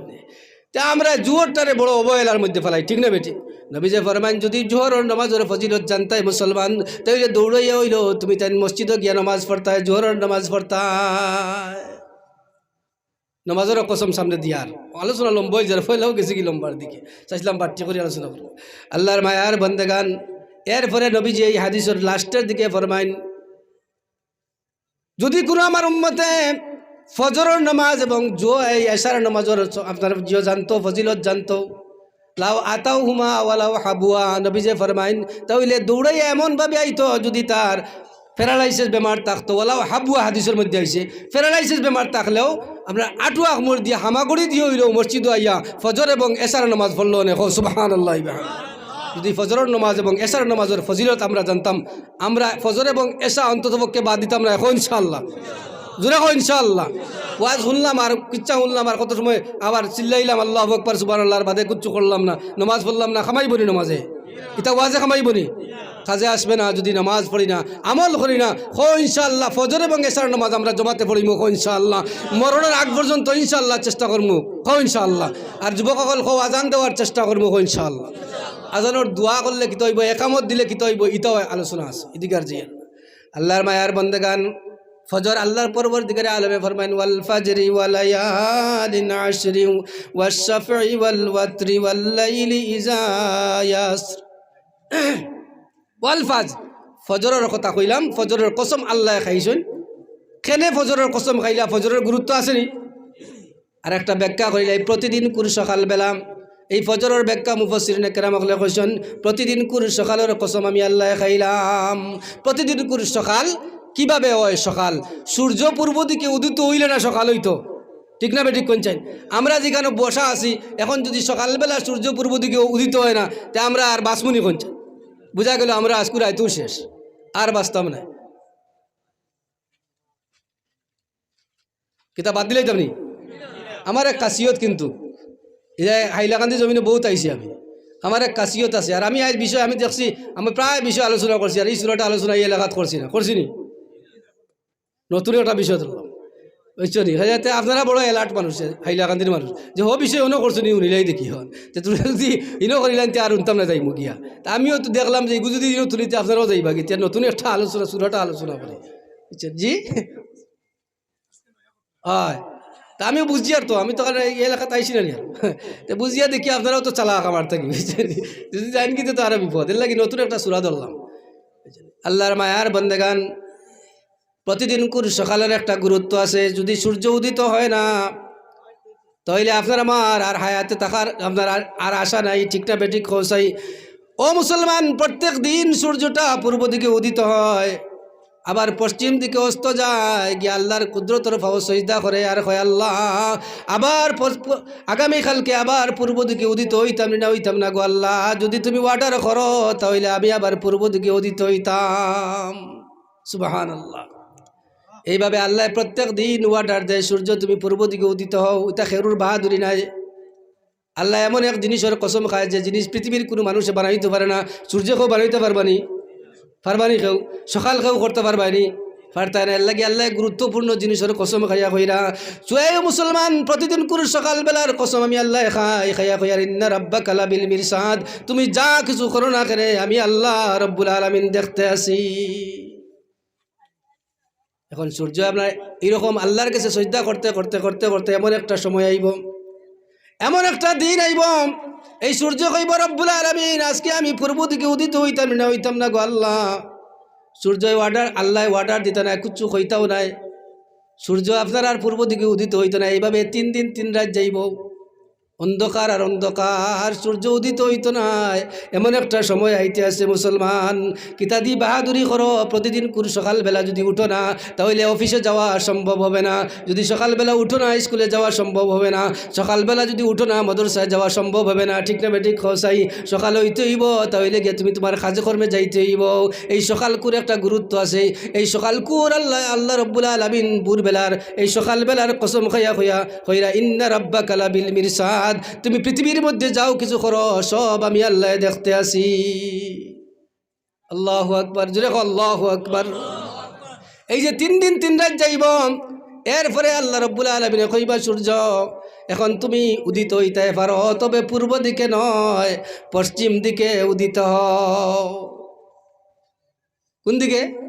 তে আমরা জুহরটারে বড় অবহেলার মধ্যে ফালাই, ঠিক না বেঠিক? নবীজি ফরমাইন, যুদি জুহরর নমাজর ফজিলত জানতায় মুসলমান, তা অইলে দৌড়াইয়া অইলো তুমি তাইন মসজিদো গিয়া নমাজ পড়তায়, জুহরর নমাজ পড়তায়। নমাজর কসম সামনে দিয়ার আলোচনা লম্বা অই যার, পয়লাও গেছিগি লম্বার দিকে, চাইছিলাম বাট্টি করি আলোচনা করবো। আল্লাহর মায়ার বন্দেগান, এরপরে নবীজি এই হাদিসর লাস্টর দিকে ফরমাইন, যুদি কুনু আমার উম্মতে ফজরর নমাজ এবং জো-, এই এশার নমাজর স-, আপনার জিও জানতো, ফজিলত জানতো, লাউ আতাউহুমা ওয়ালাউ হাবুয়া, নবীজি ফরমাইন, তা অইলে দৌড়াইয়া এমনভাবে আইতো, যুদি তার প্যারালাইসিস বেমার থাকতো, ওয়ালাউ হাবুয়া হাদিসর মধ্যে আইছে, প্যারালাইসিস বেমার থাকলেও আপনার আটুয়া কামড় দিয়া হামাগুড়ি দিয়া অইলেও মসজিদো আইয়া ফজর এবং এশার নমাজ পড়লো নে, কও সুবহানাল্লাহি ওয়া বিহামদিহি। যুদি ফজরর নমাজ এবং এশার নমাজর ফজিলত আমরা জানতাম, আমরা ফজর এবং এশা অন্তত পক্ষে বাদ দিতাম না, কও ইনশাআল্লাহ। জুরে কও ইনশাআল্লাহ। ওয়াজ হুনলাম আর কিচ্ছা হুনলাম আর কত সময় আবার চিল্লাইলাম আল্লাহু আকবার, সুবহানাল্লাহ, আর বাদে কিচ্ছু করলাম না, নমাজ পড়লাম না, কামাইবো নি নমাজে? ইতা ওয়াজে কামাইবো নি? কাজে আসবে না যুদি নমাজ পড়ি না, আমল করি না। কও ইনশাআল্লাহ, ফজর এবং এশার নমাজ আমরা জমাতে পড়িমু, কও ইনশাআল্লাহ। মরণর আগ পর্যন্ত ইনশাআল্লাহ চেষ্টা করমু, কও ইনশাআল্লাহ। আর যুবক অকল কও আজান দেওয়ার চেষ্টা করমু, কও ইনশাআল্লাহ। আজানর দোয়া করলে কিতা অইবো, একামত দিলে কিতা অইবো, ইতাও আলোচনা আছে, ইদিকার যে আল্লাহর মায়ার বন্দেগান, ফজর আল্লাহর পরওয়ারদিগারে আলমে ফরমাইন, "ওয়াল ফাজরি ওয়া লায়ালিন আশরি ওয়াশ শাফঈ ওয়াল ওয়াতরি ওয়াল লাইলি ইযা ইয়াসর।" ওয়াল ফাজ, ফজরর কথা কইলাম, ফজরর কসম আল্লায় খাইছইন। কেনে ফজরর কসম খাইলা, ফজরর গুরুত্ব আছে নি? আর একটা ব্যাখ্যা করিলাই, প্রতিদিন কুন সকালবেলা এই ফজরর ব্যাখ্যা মুফাসসিরিনে কেরাম অকলে কইছইন, প্রতিদিনকুর সকালর কসম আমি আল্লায় খাইলাম। প্রতিদিনকুর সকাল কিভাবে অয়? সকাল সূর্য পূর্ব দিকে উদিত অইলে না সকাল অইতো, ঠিক না বেঠিক কইন চাইন? আমরা যেখানো বসা আছি, এখন যুদি সকালবেলা সূর্য পূর্ব দিকে উদিত অয় না, তে আমরা আর বাঁচমুনি কইন চাইন? বুঝা গেল আমরা আইজকুর রাইতও শেষ, আর বাঁচতাম নায়। কিতা বাদ দিলাইতাম নি? আমার এক খাসিয়ত কিন্তু, এই যে হাইলাকান্দি জমিনো বউত আইছি আমি, আমার এক খাসিয়ত আছে। আর আমি আইজ বিষয় আমি দেখছি, আমি প্রায় বিষয় আলোচনা করছি, আর ই সুরাটা আলোচনা ই এলাকাত করছি না, করছি নি? নতুন একটা বিষয় ধরলাম, বুঝছো নি? যাতে আপনারা বড় alert মানুষ, হাইলাকান্দির মানুষ, যে হ বিষয় অনো করছো নি, হুনিলাই দেখি হন। তে তুমরা যুদি ইনো করিলাইন, তে আর হুনতাম না যাইমু গিয়া। তে আমিও তো দেখলাম যে ইগু যুদি ইনো তুলি, তে আপনারাও যাইবা গি। তে নতুন একটা আলোচনা, সুরাটা আলোচনা করি, বুঝছেন? জি, অয়। তে আমিও বুঝিয়ার তো, আমি তো আর এই এলাকাত আইছি না নি আর। তে বুঝিয়া দেখি আপনারাও তো চালাক আমার থাকি, বুঝছেন নি? যুদি যাইন গি তে তো আরো বিপদ। এর লাগি নতুন একটা সুরা ধরলাম। আল্লাহর মায়ার বন্দেগান, প্রতিদিনকুর সকালর একটা গুরুত্ব আছে। যুদি সূর্য উদিত হয় না, তাইলে আপনার আমার আর হায়াতে থাকার আপনার আর, আর আশা নাই, ঠিক না বেঠিক কও চাই? ও মুসলমান, প্রত্যেক দিন সূর্যটা পূর্ব দিকে উদিত হয়, আবার পশ্চিম দিকে অস্ত যায়, গিয়া আল্লাহর কুদরতর পাও সইজদা করে আর কয়, "আল্লাহ, আবার পস-, প-, আগামীকালকে আবার পূর্ব দিকে উদিত অইতাম নি না, অইতাম না গো আল্লাহ, যুদি তুমি order করো, তাইলে আমি আবার পূর্ব দিকে উদিত অইতাম।" সুবহানাল্লাহ। এইভাবে আল্লায় প্রত্যেক দিন order দেয়, "সূর্য, তুমি পূর্ব দিকে উদিত হও।" ইটা খেরুর বাহাদুরি নায়। আল্লায় এমন এক জিনিসর কসম খায়, যে জিনিস পৃথিবীর কুনু মানুষে বানাইতো পারে না। সূর্যকেও বানাইতা পারবা নি? পারবা নি কেউ? সকাল কেউ করতা পারবা নি? পারতায় না। এর লাগি আল্লায় গুরুত্বপূর্ণ জিনিসর কসম খাইয়া কইরা, চুয়াই মুসলমান, প্রতিদিনকুর সকালবেলার কসম আমি আল্লায় খাই, খাইয়া কইয়ার, "ইন্না রাব্বাকা লাবিল মিরসাদ।" তুমি যা কিছু করো না কেনে, আমি আল্লাহ রব্বুল আলামিন দেখতে আছি। এখন সূর্য আপনার এরকম আল্লাহর কাছে সইজদা করতে, করতে, করতে, করতে এমন একটা সময় আইবো, এমন একটা দিন আইবো, এই সূর্য কইবো, "রব্বুল আলামিন, আজকে আমি পূর্ব দিকে উদিত অইতাম না, অইতাম না গো আল্লাহ।" সূর্যয় order, আল্লায় order দিতা নায়, কুচ্ছু কইতাও নায়। সূর্য আপনার আর পূর্ব দিকে উদিত অইতো নায়। এইভাবে তিন দিন তিন রাইত যাইবো। অন্ধকার আর অন্ধকার, সূর্য উদিত অইতো নায়। এমন একটা সময় আইতে আছে মুসলমান, কিতাদি বাহাদুরি করো, প্রতিদিনকুর সকালবেলা যুদি উঠো না, তাইলে অফিসে যাওয়া সম্ভব হবে না। যুদি সকালবেলা উঠো না, স্কুলে যাওয়া সম্ভব হবে না। সকালবেলা যুদি উঠো না, মাদ্রাসায় যাওয়া সম্ভব হবে না। ঠিক না বেঠিক কও চাই? সকাল অইতে অইবো, তাইলে গিয়া তুমি তুমার কাজে কর্মে যাইতে অইবো। এই সকালকুর একটা গুরুত্ব আছে। এই সকালকুর আল্লাহ, আল্লাহ রব্বুল আলামিন ভোরবেলার, এই সকালবেলার কসম খাইয়া কইয়া কইরা, "ইন্না রাব্বাকা লাবিল মিরসাদ।" তুমি পৃথিবীর মধ্যে যাও কিছু করো, সব আমি আল্লায় দেখতে আছি। আল্লাহু আকবার, জোরে কও, আল্লাহু আকবার। এই যে তিন দিন তিন রাইত যাইবো, এরপরে আল্লাহ রব্বুল আলামিনে কইবা, "সূর্য, এখন তুমি উদিত অইতায় পারো, তবে পূর্ব দিকে নয়, পশ্চিম দিকে উদিত হও।" কুন দিকে?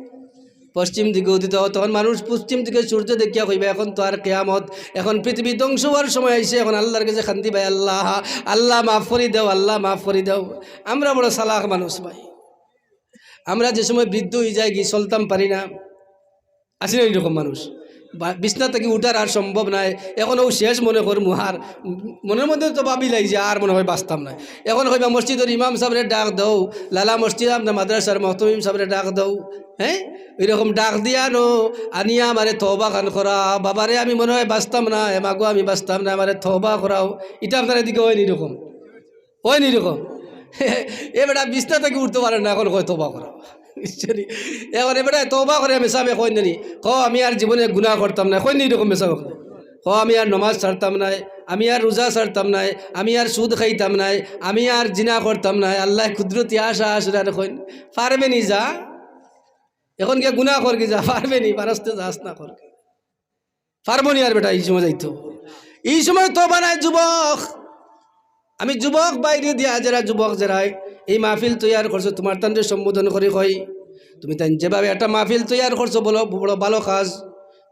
পশ্চিম দিকে উদিত হও। তখন মানুষ পশ্চিম দিকে সূর্য দেখিয়া কইবা, "এখন তো আর কিয়ামত, এখন পৃথিবী ধ্বংস অওয়ার সময় আইছে, এখন আল্লাহর কাছে কান্দিবায়, আল্লাহ, আল্লাহ মাফ করি দেও, আল্লাহ মাফ করি দেও।" আমরা বড় চালাক মানুষ ভাই, আমরা যে সময় বৃদ্ধ অইযাইগি, চলতাম পারি না, আছি না এরকম মানুষ? বা-, বিছনা থাকি উঠার আর সম্ভব নায়। এখন অউ শেষ মনে করমু, আর মনের মধ্যে তো ভাবিলাই যে আর মনে হয় বাঁচতাম নায়। এখন কইবা, "মসজিদর ইমাম সাবরে ডাক দেও, লালা মসজিদ আপনার মাদ্রাসার মহতমিম সাবরে ডাক দেও।" হ্যাঁ, এরকম ডাক দিয়া আনো, আনিয়া আমারে তওবা খান করা, "বাবারে, আমি মনে হয় বাঁচতাম নায়, মাগো, আমি বাঁচতাম নায়, আমারে তওবা করাও।" ইটা আপনার এদিকে অয়নি এরকম? অয়নি এরকম? এ বেটা বিছনা থাকি উঠতো পারে না, এখন কয়, "তওবা করাও।" বুঝছো নি? এখন এ বেটা তওবা করে, আমি সাবে কইন নি, "ক, আমি আর জীবনে গুনাহ করতাম নায়।" কইন নি এরকম মেসাবে? "ক, আমি আর নমাজ ছাড়তাম নায়, আমি আর রোজা ছাড়তাম নায়, আমি আর সুদ খাইতাম নায়, আমি আর জিনা করতাম নায়।" আল্লায় কুদরতি আশা আশরা কইন, "পারবে নি যা, এখন গিয়া গুনাহ কর গি যা, পারবে নি, পারস্তে যাস না কর গি।" পারবো নি আর বেটা, ই সময় যাইতো। ই সময় তওবা নাই যুবক। আমি যুবক বাইরে দিয়া যেরা যুবক যেরাই এই মাহফিল তৈয়ার করছো, তুমার তানরে সম্বোধন করি কই, তুমি তাইন যেভাবে একটা মাহফিল তৈয়ার করছো, বলো, বড় ভালো কাজ।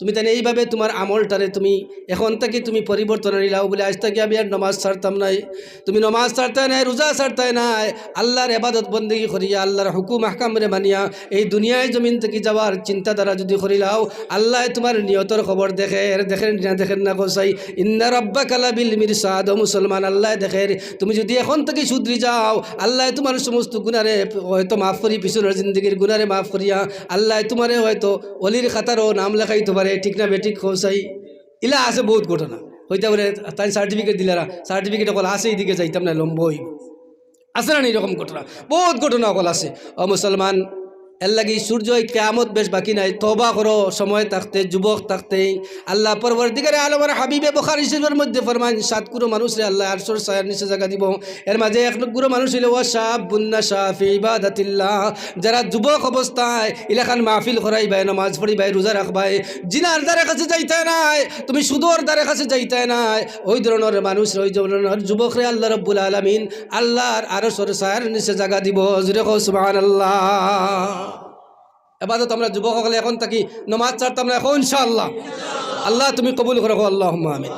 তুমি তাইলে এইভাবে তুমার আমলটারে তুমি এখন থাকি তুমি পরিবর্তন আনিলাও, বুলে, "আইজ থাকি আমি আর নমাজ ছাড়তাম নায়।" তুমি নমাজ ছাড়তায় নায়, রোজা ছাড়তায় নায়, আল্লার এবাদত বন্দেগি করিয়া, আল্লার হুকুম আহকামরে মানিয়া এই দুনিয়ার জমিন থাকি যাওয়ার চিন্তাধারা যুদি করিলাও, আল্লায় তুমার নিয়তর খবর দেখের, দেখের না, দেখের না, কও চাই। ইন্না রাব্বাকা লাবিল মিরসাদ, ও মুসলমান, আল্লায় দেখের। তুমি যুদি এখন থাকি শুধরি যাও, আল্লায় তুমার সমস্ত গুনারে হয়তো মাফ করি, পিছনর জিন্দেগির গুনারে মাফ করিয়া আল্লায় তুমারে হয়তো অলির খাতারও নাম লেখাইতো পারে, ঠিক না বেঠিক, কও চাই? ইলা আছে বউত ঘটনা। কইতা পারে, "তাইন certificate দিলারা, certificate অকল আছে, ইদিকে যাইতাম নায়, লম্বা অইবো।" আছে না নি এরকম ঘটনা? বউত ঘটনা অকল আছে। ও মুসলমান, এরলাগি সূর্য কিয়ামত বেশ বাকি নাই। তওবা করো, সময় থাকতে, যুবক থাকতেই। আল্লা পরওয়ারদিগারে আলমর হাবিবে বুখারী শরীফর মধ্যে ফরমাইন, সাত গুরু মানুষরে আল্লায় আরশর ছায়ার নিচে জাগা দিবো। এর মাঝে এক গুরু মানুষ অইলো, "ওয়া শাবুন নাশা ফি ইবাদাতিল্লাহ।" যারা যুবক অবস্থায় ইলাখান মাহফিল করাইবায়, নমাজ পড়িবায়, রোজা রাখবায়, জিনার দ্বারে কাছে যাইতায় নায়, তুমি সুদর দ্বারে কাছে যাইতায় নায়, ওই ধরনর মানুষ, ওই ধরনর যুবকরে আল্লা রাব্বুল আলামিন আল্লার আরশর ছায়ার নিচে জাগা দিবো। জুরে কও সুবহানাল্লাহ। এবাদত আমরা যুবক অকলে এখন থাকি নমাজ ছাড়তাম নায়, কও ইনশাআল্লাহ। আল্লা তুমি কবুল করো, কও আল্লাহুম্মা আমিন।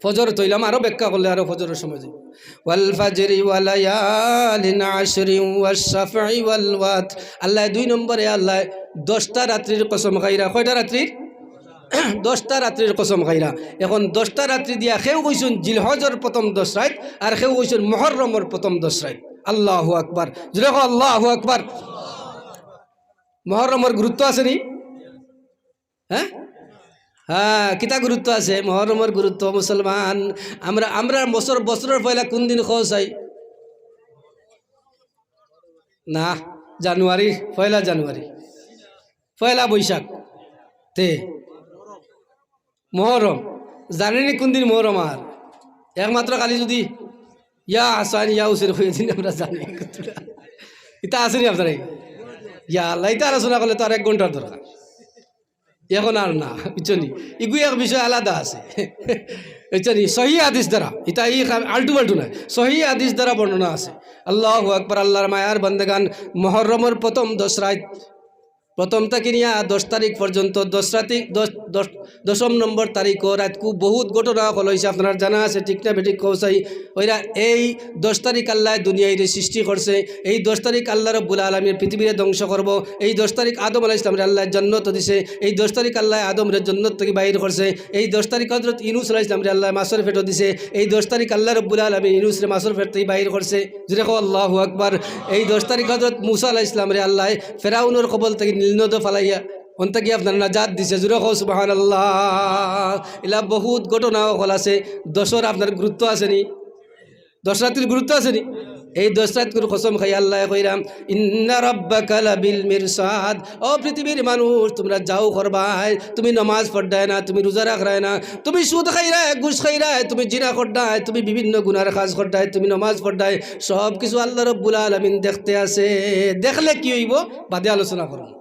ফজর তইলাম, আরো ব্যাখ্যা করলে আরো ফজরর সময় যাইবো। ওয়াল ফাজরি ওয়া লায়ালিন আশরিন ওয়াশ শাফঈ ওয়াল ওয়াতর। আল্লায় দুই নম্বরে আল্লায় দশটা রাত্রির কসম খাইরা। কয়টা রাত্রির? দশটা রাত্রির কসম খাইরা। এখন দশটা রাত্রি দিয়া কেউ কইছইন জিলহজর প্রথম দশ রাইত, আর কেউ কইছইন মুহররমর প্রথম দশ রাইত। আল্লাহু আকবার। জুরে কও আল্লাহু আকবার। মুহররমর গুরুত্ব আছে নি? হ্যাঁ? হ্যাঁ, কিতা গুরুত্ব আছে? মুহররমর গুরুত্ব, মুসলমান। আমরা, আমরা বছর, বছরর পয়লা কুন দিন কও চাই? না, জানুয়ারি, পয়লা জানুয়ারি, পয়লা বৈশাখ। তে মুহররম, জানইন নি কুন দিন মুহররম? আর একমাত্র খালি যুদি ইয়া হাসান, ইয়া হুসেন কইয়া দিন আমরা জানি। ইতা আছে নি আপনার? ইয়া আল্লাহ, ইতা আলোচনা করলে তো আর এক ঘন্টার দরকার। এখন আর না, বুঝছো নি? ইগু এক বিষয় আলাদা আছে। বুঝছো নি? সহি হাদিস দ্বারা, ইতা ই খা-, আলটু-ফালটু নায়, সহি হাদিস দ্বারা বর্ণনা আছে। আল্লাহু আকবার, আল্লার মায়ার বান্দেগান, মুহররমর প্রথম দশ রাইত, প্রথম থাকি নিয়া দশ তারিখ পর্যন্ত, দশ রাতি, দশ, দশ, দশম নম্বর তারিখও রাইতকু বউত ঘটনা অকল অইছে, আপনারার জানা আছে, ঠিক না বেঠিক কও চাই? অইরা এই দশ তারিখ আল্লায় দুনিয়াইরে সৃষ্টি করছে, এই দশ তারিখ আল্লা রাব্বুল আলামিন পৃথিবীরে ধ্বংস করবো, এই দশ তারিখ আদম আলাইহিস সালামরে আল্লায় জন্নত দিছে, এই দশ তারিখ আল্লায় আদমরে জন্নত থাকি বাইর করছে, এই দশ তারিখ হজরত ইউনুস আলাইহিস সালামরে আল্লায় মাছর পেটো দিছে, এই দশ তারিখ আল্লা রাব্বুল আলামিন ইউনুসরে মাছর পেট থাকি বাইর করছে। জুরে কও আল্লাহু আকবার। এই দশ তারিখ হজরত মুসা আলাইহিস সালামরে আল্লায় ফেরাউনর কবল থাকি নীলনদো ফালাইয়া অন থাকি আপনার নাজাত দিছে। জুরে কও সুবহানাল্লাহ। ইলা বউত ঘটনা অকল আছে। দশর আপনার গুরুত্ব আছে নি? দশ রাতির গুরুত্ব আছে নি? এই দশ রাতির কসম খাই আল্লায় কইরা, "ইন্না রাব্বাকা লাবিল মিরসাদ।" ও পৃথিবীর মানুষ, তুমরা যাও করবায়, তুমি নমাজ পড়রায় না, তুমি রোজা রাখরায় না, তুমি সুদ খাইরায়, ঘুষ খাইরায়, তুমি জিনা কররায়, তুমি বিভিন্ন গুনার কাজ কররায়, তুমি নমাজ পড়রায়, সব কিছু আল্লা রাব্বুল আলামিন দেখতে আছে। দেখলে কি অইবো? বাদে আলোচনা করমু।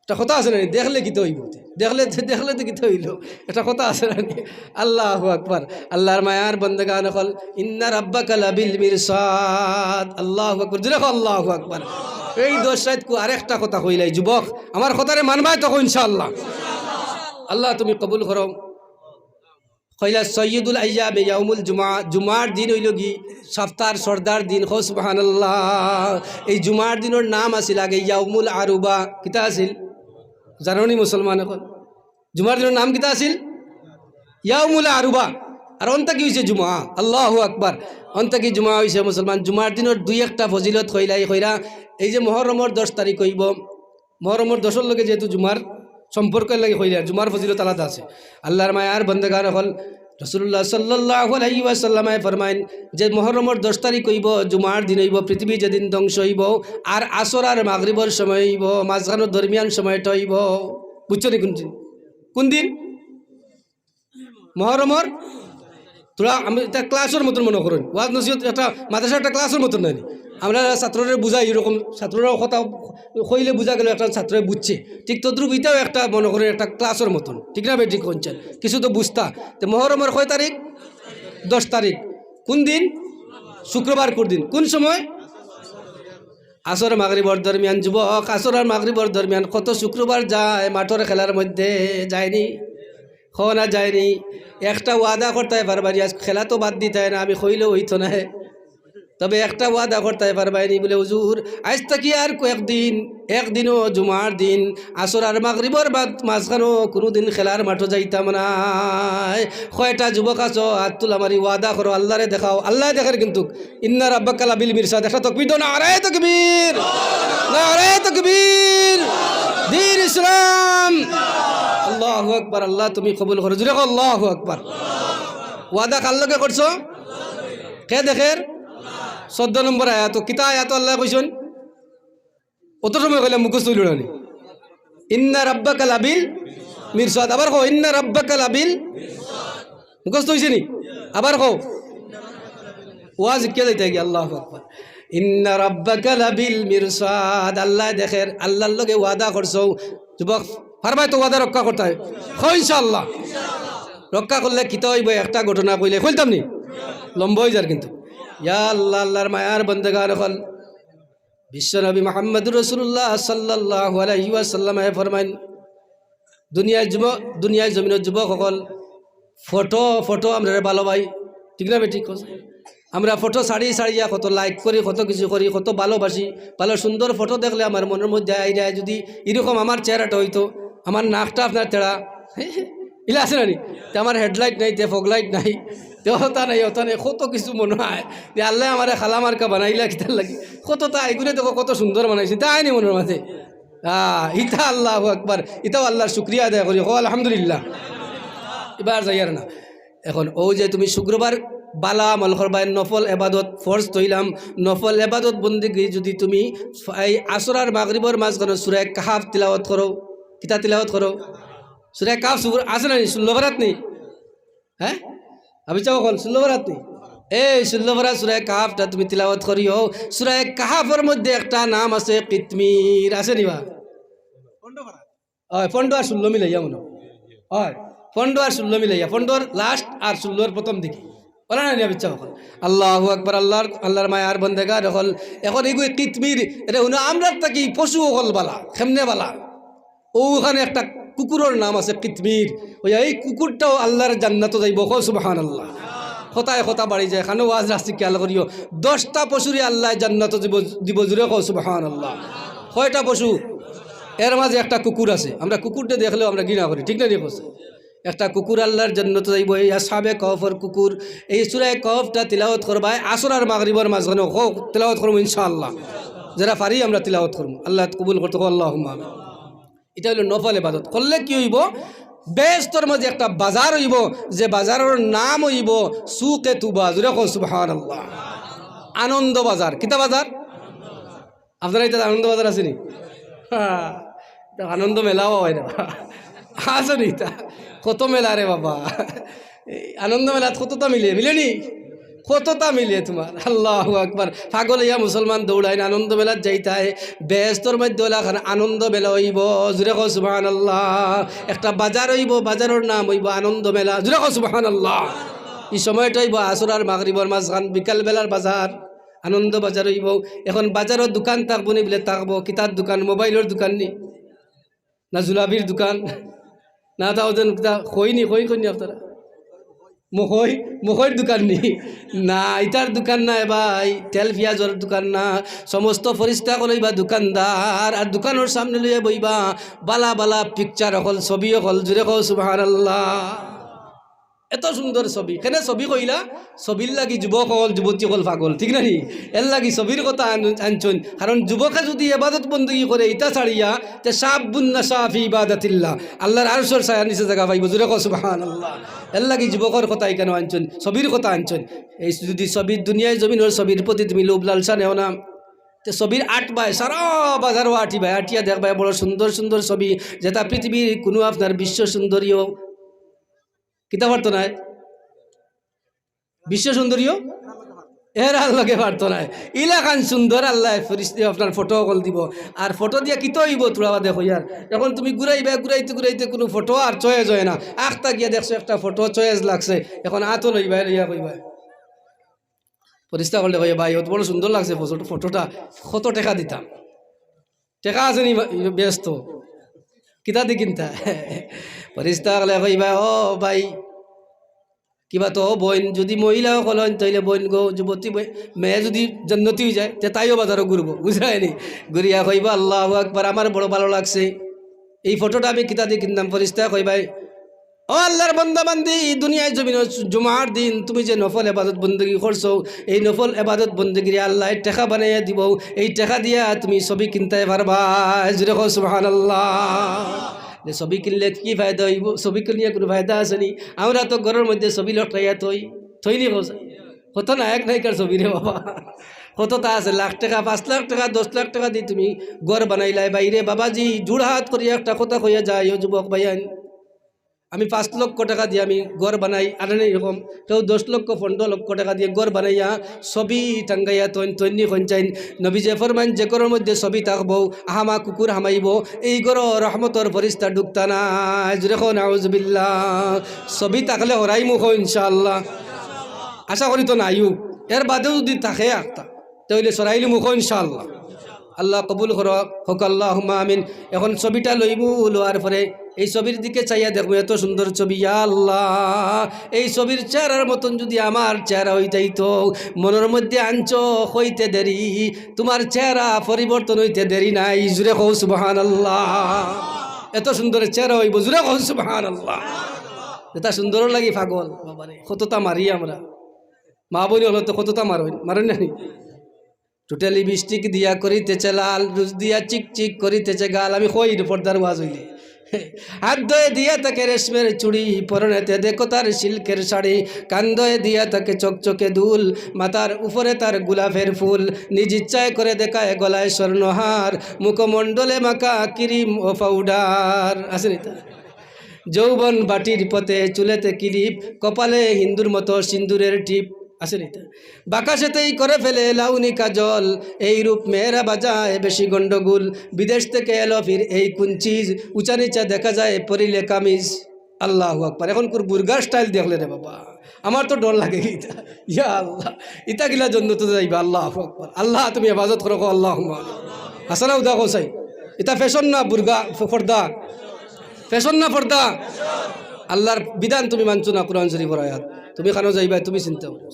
একটা কথা আছে না, দেখলে কিতা অইবো? দেখলে, দেখলে তো কিতা অইলো? একটা কথা আছে না? আল্লাহু আকবার। আল্লার মায়ার বান্দেগান অকল, ইন্না রাব্বাকা লাবিল মিরসাদ। আল্লাহু আকবার। জুরে কও আল্লাহু আকবার। এই দশ রাইতকু আরেকটা কথা কইলাই যুবক, আমার কথারে মানবায় তো কও ইনশাআল্লাহ। আল্লাহ তুমি কবুল করো। কইলা, "সৈয়দুল আইয়ামে ইয়াউমুল জুমা।" জুমার দিন অইলো গি সপ্তাহর সর্দার দিন। কও সুবহানাল্লাহ। এই জুমার দিনর নাম আছিল আগে ইয়াউমুল আরুবা। কিতা আছিল? জানো নি মুসলমান অকল? জুমার দিনর নাম কিতা আছিল? ইয়াউমুল আরুবা। আর অন থাকি অইছে জুমা। আল্লাহু আকবার। অন থাকি জুমা অইছে মুসলমান। জুমার দিনর দুই একটা ফজিলত কইলাই কইরা, এই যে মুহররমর দশ তারিখ অইবো, মুহররমর দশর লগে যেহেতু জুমার সম্পর্ক, এর লাগি কইলে, আর জুমার ফজিলত আলাদা আছে। আল্লার মায়ার বান্দেগান অকল, রাসূলুল্লাহ সাল্লাল্লাহু আলাইহি ওয়াসাল্লামে ফরমাইন যে মুহররমর দশ তারিখ অইবো, জুমার দিন অইবো, পৃথিবী যেদিন ধ্বংস অইবো, আর আসর আর মাগরিবর সময় অইবো, মাঝখানোর দরমিয়ান সময়টা অইবো। বুঝছো নি কুন দিন? কুন দিন? মুহররমর, থুড়া আমি ইটা ক্লাসর মতন মনো করইন। ওয়াজ নসিহত একটা মাদ্রাসার একটা ক্লাসর মতন নায় নি? আমরা ছাত্ররে বুঝাই এরকম, ছাত্ররাও কথা কইলে বুঝা গেলো একটা ছাত্রয় বুঝছে। ঠিক তদ্রুপ ইটাও একটা মনো করইন একটা ক্লাসর মতন। ঠিক না বেঠিক কইনছেন? কিছু তো বুঝতা। তে মুহররমর কয় তারিখ? দশ তারিখ। কুন দিন? শুক্রবার কুন দিন? কুন সময়? আসর মাগরিবর দরমিয়ান যুবক, আসর আর মাগরিবর দরমিয়ান কত শুক্রবার যায় মাঠর খেলার মধ্যে, যায়নি? কও না যায়নি? একটা ওয়াদা করতায় পারবায়নি, আইজ খেলা তো বাদ দিতায় না, আমি কইলেও অইতো নায়। তবে একটা ওয়াদা করতায় পারবায়নি বুলে, "হুজুর, আইজ থাকি আর কয়েকদিন, একদিনও জুমার দিন আসর আর মাগরিবর বাদ মাঝখানো কুনুদিন খেলার মাঠো যাইতাম নায়।" কয়টা যুবক আছো, আত তুলা মারি ওয়াদা করো, আল্লারে দেখাও। আল্লায় দেখের কিন্তু। ইন্না রাব্বাকা লাবিল মিরসাদ। একটা তকবীর দেও, নারায়ে তকবীর, নারায়ে তকবীর, দ্বীন ইসলাম। আল্লাহু আকবার, আল্লাহ তুমি কবুল করো। জুরে কও, আল্লাহু আকবার। ওয়াদা কার লগে করছো? কে দেখের? চৌদ্দ নম্বর আয়াত। কিতা আয়াত আল্লায় কইছইন? অত সময় কইলাম মুখস্থ অইলো না নি? ইন্না রাব্বাকা লাবিল মিরসাদ। আবার কও, ইন্না রাব্বাকা লাবিল। মুখস্থ অইছে নি? আবার কও। ওয়াজ কে যাইতা গিয়া, আল্লাহু আকবার। ইন্না রাব্বাকা লাবিল মিরসাদ। আল্লায় দেখের, আল্লার লগে ওয়াদা করছো। যুবক, পারবায় তো ওয়াদা রক্ষা করতায়? কও ইনশাআল্লাহ। রক্ষা করলে কিতা অইবো? একটা ঘটনা কইলে কইতাম নি? লম্বা অই যার কিন্তু। ইয়া আল্লাহ, আল্লার মায়ার বন্দেগান অকল, বিশ্বনবী মুহাম্মদুর রাসূলুল্লাহ সাল্লাল্লাহু আলাইহি ওয়াসাল্লামে ফরমাইন, দুনিয়ার যুবক, দুনিয়ার জমিনর যুবক অকল, ফটো, ফটো আমরারে ভালো পাই, ঠিক না বেঠিক? আমরা ফটো ছাড়ি ছাড়িয়া কত like করি, কত কিছু করি, কত ভালোবাসি। ভালো সুন্দর ফটো দেখলে আমার মনর মধ্যে আইরা, যদি ইরকম আমার চেহারাটা অইতো, আমার নাকটা আপনার তেড়া, ইলা আছে না নি? তে আমার headlight নাই, তে fog light নাই, তে অতা নাই, অতা নাই, কত কিছু মনো অয় যে আল্লায় আমারে কালা মার্কা বানাইলা কিতার লাগি? কততা এগুরে দেখো কত সুন্দর বানাইছে, তা আয়নি মনর মাঝে? আহ, ইতা আল্লাহু আকবার, ইতাও আল্লার শুকরিয়া আদায় করি, কও আলহামদুলিল্লাহ। ইবার যাইয়ার না। এখন অউ যে তুমি শুক্রবার বালা আমল করবায়, নফল এবাদত, ফরজ থইলাম, নফল এবাদত বন্দেগি যদি তুমি এই আসর আর মাগরিবর মাঝখানো সূরা কাহাফ তিলাওয়াত করো, কিতা তিলাওয়াত করো? সূরা কাহাফ সুর আছে না নি? ষোল্ল পারাত নি? হ্যাঁ? আমি চাও অকল ষোল্ল পারাত নি? এই ষোল্ল পারা সূরা কাহাফটা তুমি তিলাওয়াত করিও। সূরা কাহাফর মধ্যে একটা নাম আছে কিতমির, আছে নি বা? অয়, পনরো আর ষোল্ল মিলাইয়া মনো অয়। অয়, পনরো আর ষোল্ল মিলাইয়া, পনরোর last আর ষোল্লর প্রথম দিকে। অলা না নি বা ইচ্ছা অকল। আল্লাহু আকবার, আল্লার, আল্লার মায়ার বন্দেগান অকল। এখন ইগু কিতমির, এরে হুনো, আমরার থাকি পশু অকল বালা, কেমনে বালা? অউ অখানো একটা কুকুরর নাম আছে কিতমির। অউ এই কুকুরটাও আল্লার জান্নাতো যাইবো, কও সুবহানাল্লাহ। কথায় কথা বাড়ি যায়, খানো ওয়াজ রাখছি খেয়াল করিও। দশটা পশুরে আল্লায় জান্নাতো দিবো, দিবো, জুরে কও সুবহানাল্লাহ। কয়টা পশু? এর মাঝে একটা কুকুর আছে। আমরা কুকুররে দেখলেও আমরা ঘৃণা করি, ঠিক না নি কও? একটা কুকুর আল্লার জান্নাতো যাইবো, এই আসহাবে কহফর কুকুর। এই সূরা কহফটা তিলাওয়াত করবায় আসর আর মাগরিবর মাঝখানো, কও, তিলাওয়াত করমু ইনশাআল্লাহ। যেরা পারি আমরা তিলাওয়াত করমু, আল্লায় কবুল করতে, কও আল্লাহুম্মা আমিন। ইটা অইলো নফল ইবাদত। করলে কি অইবো? বেহেস্তর মাঝে একটা বাজার অইবো, যে বাজারর নাম অইবো সুকে তুবা। জুরে কও সুবহানাল্লাহ। আনন্দ বাজার। কিতা বাজার? আপনারা ইতা আনন্দ বাজার আছে নি? হ্যাঁ, ইতা আনন্দ মেলাও অয় না। আছে নি ইতা? কত মেলা রে বাবা। এই আনন্দ মেলাত কততা মিলে, মিলে নি? কততা মিলে তুমার? আল্লাহু আকবার। পাগল অইয়া মুসলমান দৌড়াইন, আনন্দ মেলাত যাইতায়। বেহেস্তর মধ্যে অলাখান আনন্দ মেলা অইবো। জুরে কও সুবহানাল্লাহ। একটা বাজার অইবো, বাজারর নাম অইবো আনন্দ মেলা। জুরে কও সুবহানাল্লাহ। ই সময়টা অইবো আসর আর মাগরিবর মাঝখান, বিকাল বেলার বাজার। আনন্দ বাজার অইবো। এখন বাজারো দোকান থাকবো নি বুলে থাকবো। কিতার দোকান? মোবাইলর দোকান নি? না জুলাবির দোকান? না তাও যেন কিতা কইনি, কই কইনি আপনারা? মকই, মকইর দোকান নি? না, ইতার দোকান নায় ভাই, তেল পিয়াজর দোকান না। সমস্ত ফিরিস্তা অকল অইবা দোকানদার, আর দোকানর সামনে লইয়া বইবা বালা বালা picture অকল, ছবি অকল। জুরে কও সুবহানাল্লাহ। এত সুন্দর ছবি। কেনে ছবি কইলা? ছবির লাগি যুবক অকল, যুবতী অকল পাগল, ঠিক না নি? এর লাগি ছবির কথা আন-, আনছইন। কারণ যুবকে যুদি ইবাদত বন্দেগি করে ইতা ছাড়িয়া, তে শাব্বুন নাশা ফি ইবাদাতিল্লাহ, আল্লার আরশর ছায়ার নিচে জাগা পাইবো। জুরে কও সুবহানাল্লাহ। এর লাগি যুবকর কথা ইখানো আনছইন, ছবির কথা আনছইন। এই যুদি ছবির, দুনিয়ার জমিনর ছবির প্রতি তুমি লোভ লালসা নেও না, তে ছবির আটবায়, সারা বাজারো আটিবায়, আটিয়া দেখবায় বড় সুন্দর সুন্দর ছবি, যেটা পৃথিবীর কুনু আপনার বিশ্ব সুন্দরীও কিতা পারতো নায়? বিশ্ব সুন্দরীও এরার লগে পারতো নায়। ইলাখান সুন্দর আল্লায় ফিরিস্তা আপনার ফটো অকল দিবো। আর ফটো দিয়া কিতা অইবো থুড়া বাদে কইয়ার। এখন তুমি ঘুরাইবা, ঘুরাইতে ঘুরাইতে কুনু ফটো আর choice অয় না। আখতা গিয়া দেখছো একটা ফটো choice লাগছে, এখন আতো লইবায়, লইয়া কইবায়, ফিরিস্তা অকলে কইবা, "ভাই, অত বড় সুন্দর লাগছে ফটো-, ফটোটা, কত টেকা দিতাম?" টেকা আছে নি বা-, ব্যস্ত, কিতা দি কিনতা? ফিরিস্তা অকলে কইবা, "ও ভাই, কিবা তো বইন, যদি মহিলা অকল অইন, তাইলে বইন গো, যুবতী বইন, মেয়ে যদি জন্নতি অই যায়, তে তাইও বাজারো ঘুরবো, বুঝরায় নি?" ঘুরিয়া কইবা, "আল্লাহু আকবার, আমার বড় ভালো লাগছে, এই ফটোটা আমি কিতা দি কিনতাম?" ফিরিস্তা কইবা, "ও আল্লাহর বান্দা বান্দি, দুনিয়ার জমিনো জুমার দিন তুমি যে নফল ইবাদত বন্দেগি করছো, এই নফল ইবাদত বন্দেগিরে আল্লায় টেকা বানাইয়া দিবো, এই টেকা দিয়া তুমি ছবি কিনতায় পারবায়।" জোরে কও সুবহানাল্লাহ। যে ছবি কিনলে কি ফায়দা অইবো? ছবি কিনিয়া কুনু ফায়দা আছে নি? আমরা তো ঘরর মধ্যে ছবি লটকাইয়া থই, থই নি কও? কত নায়ক নায়িকার ছবি রে বাবা, কততা আছে, লাখ টেকা, পাঁচ লাখ টেকা, দশ লাখ টেকা দি তুমি ঘর বানাইলায়। বাইরে বাবাজি, জোড়হাত করিয়া একটা কথা কইয়া যাই, ও যুবক ভাইয়াইন, আমি পাঁচ লক্ষ টেকা দি আমি ঘর বানাই, আর এরকম কেউ দশ লক্ষ, পনেরো লক্ষ টেকা দিয়া ঘর বানাইয়া ছবি টাঙ্গাইয়া থইন, থইন নি কইন চাইন। নবীজিয়ে ফরমাইন, যে ঘরর মধ্যে ছবি থাকবো, আহামা কুকুর হামাইবো, এই ঘরো রহমতর ফিরিস্তা ঢুকতা নায়। জোরে কও নাউজুবিল্লাহ। ছবি থাকলে হরাইমু কও ইনশাআল্লাহ। আশা করি তো নাইও, এর বাদেও যদি থাকে একটা, তাইলে সরাইলিমু কও ইনশাআল্লাহ। আল্লাহ কবুল করো, কউক্কা আল্লাহুম্মা আমিন। এখন ছবিটা লইমু, লওয়ার পরে এই ছবির দিকে চাইয়া দেখমু, এত সুন্দর ছবি, ইয়া আল্লাহ, এই ছবির চেহারার মতন যদি আমার চেহারা অইতাইতো, মনর মধ্যে আনছো কইতে দেরি, তুমার চেহারা পরিবর্তন অইতে দেরি নাই। জোরে কও সুবহানাল্লাহ। এত সুন্দর চেহারা অইবো, জোরে কও সুবহানাল্লাহ। ইতা সুন্দরর লাগি পাগল, বাবারে, কততা মারি আমরা। মা বইন অকলে তো কততা মারইন, মারইন না নি? ঠুটে লিপস্টিক দিয়া করিতেছে লাল, রুজ দিয়া চিক চিক করিতেছে গাল। আমি কই রে পর্দার ওয়াজ অইলে। হাত ধয়ে দিয়া থাকে রেশমের চুড়ি, পরনেতে দেখো তার সিল্কের শাড়ি। কান ধয়ে দিয়া থাকে চকচকে দুল, মাথার উপরে তার গোলাপের ফুল। নিজ ইচ্ছায় করে দেখায় গলায় স্বর্ণহার, মুখমণ্ডলে মাখা ক্রিম ও পাউডার। আছে নি তা? যৌবন বাটির পথে, চুলেতে কিলিপ, কপালে হিন্দুর মতো সিন্দুরের টিপ। আছে নি তা? বাঁকা সেতেই করে ফেলে লাউনি কাজল, এই রূপ মেয়েরা বাজায় বেশি গন্ডগোল। বিদেশ থেকে এলো ফির এই কুঞ্চিজ, উঁচা নিচা দেখা যায় পরিলে কামিজ। আল্লাহু আকবার। এখন কুর বুর্গা স্টাইল দেখলে রে বাবা, আমার তো ডর লাগে ইতা। ইয়া আল্লাহ, ইতা গিলা জন্নতো যাইবা। আল্লাহু আকবার। আল্লাহ তুমি হেফাজত করো, কও আল্লাহুম্মা আমিন। হাসানা উদা কও চাই, ইতা ফ্যাশন না বুর্গা, ফ-, পর্দা? ফ্যাশন না পর্দা? আল্লাহর বিধান তুমি মানছো না, কোরআন শরীফর আয়াত। তুমি কানো যাইবা, তুমি চিন্তা করো।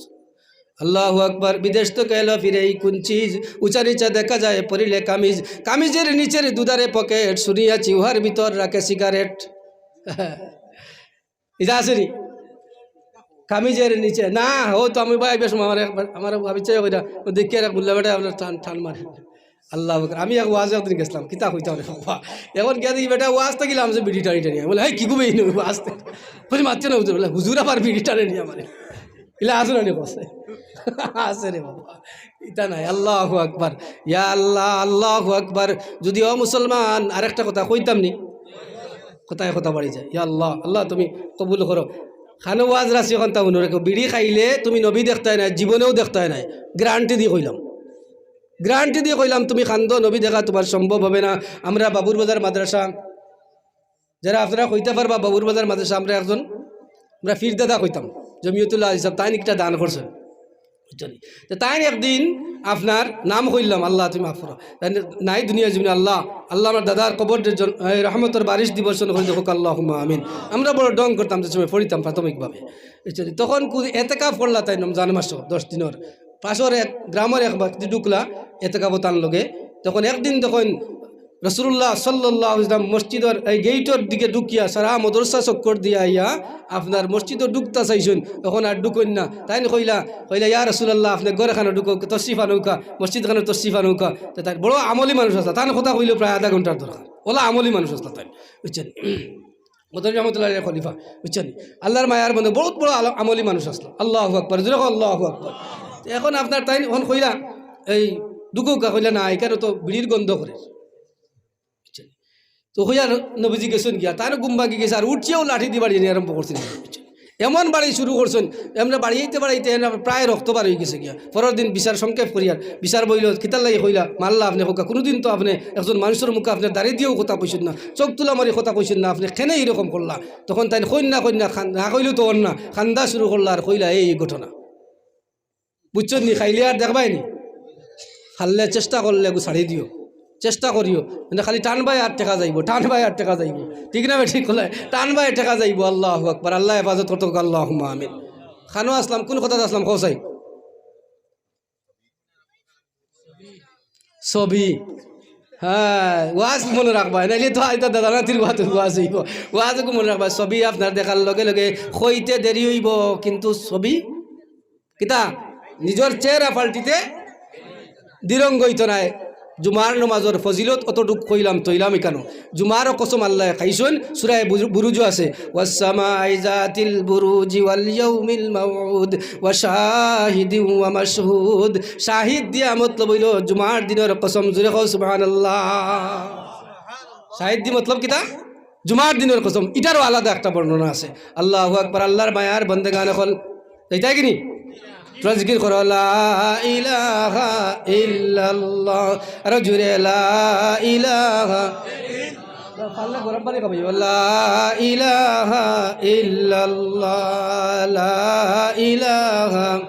আল্লাহু আকবার। বিদেশ থেকে এলো ফিরে এই কুঞ্চিজ, উঁচা নিচা দেখা যায় পরিলে কামিজ। কামিজের নিচের দুধারে পকেট, শুনিয়াছি উহার ভিতর রাখে সিগারেট। ইতা আছে নি? কামিজের নিচে না, ও তো আমি ভাই বেশ আমার একবার, আমার ভাবি চাই কইরা, ও দেখি আর এক মুল্লা বেটা আপনার টান, টান মারে। আল্লাহু আকবার। আমি এক ওয়াজ একদিন গেছিলাম, কিতা কইতাম রে বাবা। এখন গিয়া দেখি বেটা ওয়াজ থাকি লামছে বিড়ি টানি টানি। বলে, "হেই, কি গো বে, এই ওয়াজ থাকি?" বলে, "মাতছে না হুজুর।" বলে, "হুজুর আবার বিড়ি টানে নি আমারে।" ইলা আছে না নি কছে? আছে রে বাবা। ইতা নাই। আল্লাহু আকবার। ইয়া আল্লাহ, আল্লাহু আকবার। যদি ও মুসলমান, আরেকটা কথা কইতাম নি? কথায় কথা বাড়ি যায়। ইয়া আল্লাহ, আল্লাহ তুমি কবুল করো। খানো ওয়াজ রাসি খান তা মনে রাখো, বিড়ি খাইলে তুমি নবী দেখতায় নায়, জীবনেও দেখতায় নায়। গ্যারান্টি দি কইলাম, গ্যারান্টি দি কইলাম, তুমি কান্দো, নবী দেখা তুমার সম্ভব হবে না। আমরা বাবুর বাজার মাদ্রাসা, যারা আপনারা কইতা পারবা, বাবুর বাজার মাদ্রাসা, আমরা একজন, আমরা পীর দাদা কইতাম, জমিয়তুল্লাহ আলী সাহেব, তাইন একটা দান করছইন, বুঝছইন নি? তো তাইন একদিন আপনার নাম কইলাম, আল্লাহ তুমি মাফ করো, তাইন নাই দুনিয়া জমিন, আল্লাহ, আল্লাহ আমার দাদার কবর যে জন-, এই রহমতর বারিশ দিবর্ষণ করে দেখো, আল্লাহুম্মা আমিন। আমরা বড় ঢং করতাম, যে সময় পড়িতাম প্রাথমিকভাবে, বুঝছইন নি? তখন কু-, এতেকাফ করলা তাইন রমজান মাসো দশ দিনর, পাশর এক গ্রামর এক ব্যক্তি ঢুকলা এতেকাফো তান লগে। তখন একদিন তখন রাসূলুল্লাহ সাল্লাল্লাহু আলাইহি ওয়াসাল্লাম মসজিদর এই গেইটর দিকে ঢুকিয়া সারা মাদ্রাসা চক্কর দিয়া আইয়া আপনার মসজিদো ঢুকতা চাইছইন, তখন আর ঢুকইন না। তাইন কইলা, কইলা, "ইয়া রাসূলুল্লাহ, আপনে ঘর এখানো ঢুকউক্কা, তশরিফ আনউক্কা, মসজিদ এখানো তশরিফ আনউক্কা।" তো তাইন বড় আমলি মানুষ আছলা, তান কথা কইলেও প্রায় আধা ঘন্টার দরকার। অলা আমলি মানুষ আছলা তাইন, বুঝছইন নি? মদনী রহমতুল্লাহ আলাইহির খলিফা, বুঝছইন নি? আল্লাহর মায়ার বন্দা, বহুত বড় আল-, আমলি মানুষ আছলা। আল্লাহু আকবার, জোরে কও, আল্লাহু আকবার। তো এখন আপনার তাইন এখন কইলা, এই ঢুকউক্কা, কইলা, "না, এখানো তো বিড়ির গন্ধ করের।" বুঝছইন নি? তো কইয়া নবীজি গেছইন গিয়া, তাইন ঘুম ভাঙ্গি গেছে, আর উঠিয়াউ লাঠি দি বাড়িনি আরম্ভ করছইন। বুঝছইন নি? এমন বাড়ি শুরু করছইন, এমনে বাড়িয়াইতে বাড়িয়াইতে এমনে প্রায় রক্ত বার অইগেছে গিয়া। পরর দিন বিচার সংক্ষেপ করিয়ার, বিচার বইলো, "কিতার লাগি কইলা?" মারলা আপনে কউক্কা, কুনুদিন তো আপনে একজন মানুষর মুখে আপনে দাড়ি দিয়াউ কথা কইছইন না, চউখ তুলা মারি কথা কইছইন না, আপনে কেনে ইরকম করলা? তখন তাইন কইন না, কইন না, খান-, না কইলেও তো অর না, কান্দা শুরু করলা আর কইলা, "এই, এই ঘটনা।" বুঝছো নি? খাইলে আর দেখবায় নি। খাইলে চেষ্টা করলে এগু ছাড়ি দিও, চেষ্টা করিও। মানে খালি টানবায় আর টেকা যাইবো, টানবায় আর টেকা যাইবো, ঠিক না? ঠিক করলে টানবায় টেকা যাইবো। আল্লাহু আকবার, আল্লায় হেফাজত করতো, আল্লাহুম্মা আমিন। খানো আছলাম, কুন কথাত আছলাম, কও চাই? ছবি। হ্যাঁ, ওয়াজ মনো রাখবায়, নাইলে তো আইতা দাদা নাতির ওয়াজ, ওয়াজ অইবো। ওয়াজ এগু মনো রাখবায়, ছবি আপনার দেখার লগে লগে কইতে দেরি অইবো, কিন্তু ছবি কিতা? নিজর চেহারা পাল্টিতে দিরঙ্গ অইতো নায়। জুমার নমাজর ফজিলত অতটুক কইলাম, তইলাম ইকানো। জুমারও কসম আল্লায় খাইছইন, সূরায়ে বুরু-, বুরুজো আছে, "ওয়াস সামাই যাতিল বুরুজি ওয়াল ইয়াউমিল মাউউদ ওয়া শাহিদিন ওয়া মাশহুদ।" শাহিদ দিয়া মতলব অইলো জুমার দিনর কসম। জুরে কও সুবহানাল্লাহ। শাহিদ দি মতলব কিতা? জুমার দিনর কসম। ইটারও আলাদা একটা বর্ণনা আছে। আল্লাহু আকবার, আল্লার মায়ার বন্দেগান অকল। যাইতায় কি নি? তোরা জিকির করো, লা ইলাহা ইল্লাল্লাহ। আরো জুরে, লা ইলাহা। পারলে গরম পানি খাবাইও। লা ইলাহা ইল্লাল্লাহ, লা ইলাহা,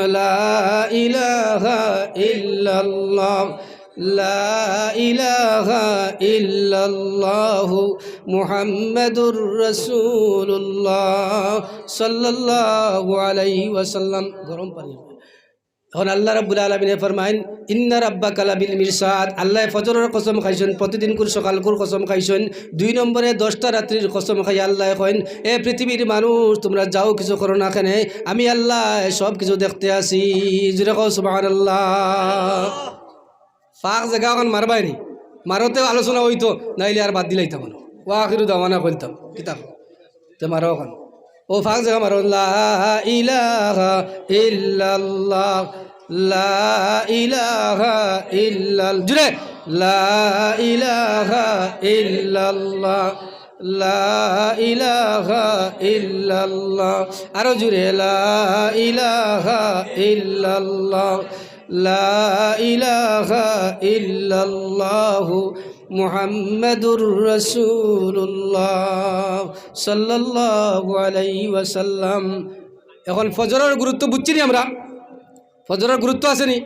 লা ইলাহা ইল্লাল্লাহ, লা ইলাহা ইল্লাল্লাহু মুহাম্মাদুর রাসূলুল্লাহ সাল্লাল্লাহু আলাইহি ওয়াসাল্লাম। গরম পানি। অখন আল্লাহ রাব্বুল আলামিনে ফরমাইন, "ইন্না রাব্বাকা লাবিল মিরসাদ।" আল্লায় ফজরর কসম খাইছইন, প্রতিদিনকুর সকালকুর কসম খাইছইন। দুই নম্বরে দশটা রাত্রির কসম খাইয়া আল্লায় কইন, "এ পৃথিবীর মানুষ, তুমরা যাও কিছু করো না কেনে, আমি আল্লায় সব কিছু দেখতে আছি।" জুরে কও সুবহানাল্লাহ। ফাঁক জাগা অখন মারবায় নি, মারতে আলোচনা অইতো, নাইলে আর বাদ দিলাইতাম না। ওয়া আখিরু দাওয়ানা কইতাম, কিতাব। তে মারো অখন। ও ফাঁক জাগা মারো, লা ইলাহা ইল্লাল্লাহ, লা ইলাহা ইল্লাল-, জুরে, লা ইলাহা ইল্লাল্লাহ, লা ইলাহা ইল্লাল্লাহ। আরো জুরে, লা ইলাহা ইল্লাল্লাহ, লা ইলাহা ইল্লাল্লাহু মুহাম্মাদুর রাসূলুল্লাহ সাল্লাল্লাহু আলাইহি ওয়াসাল্লাম। অখন ফজরর গুরুত্ব বুঝছি নি আমরা? ফজরর গুরুত্ব আছে নি?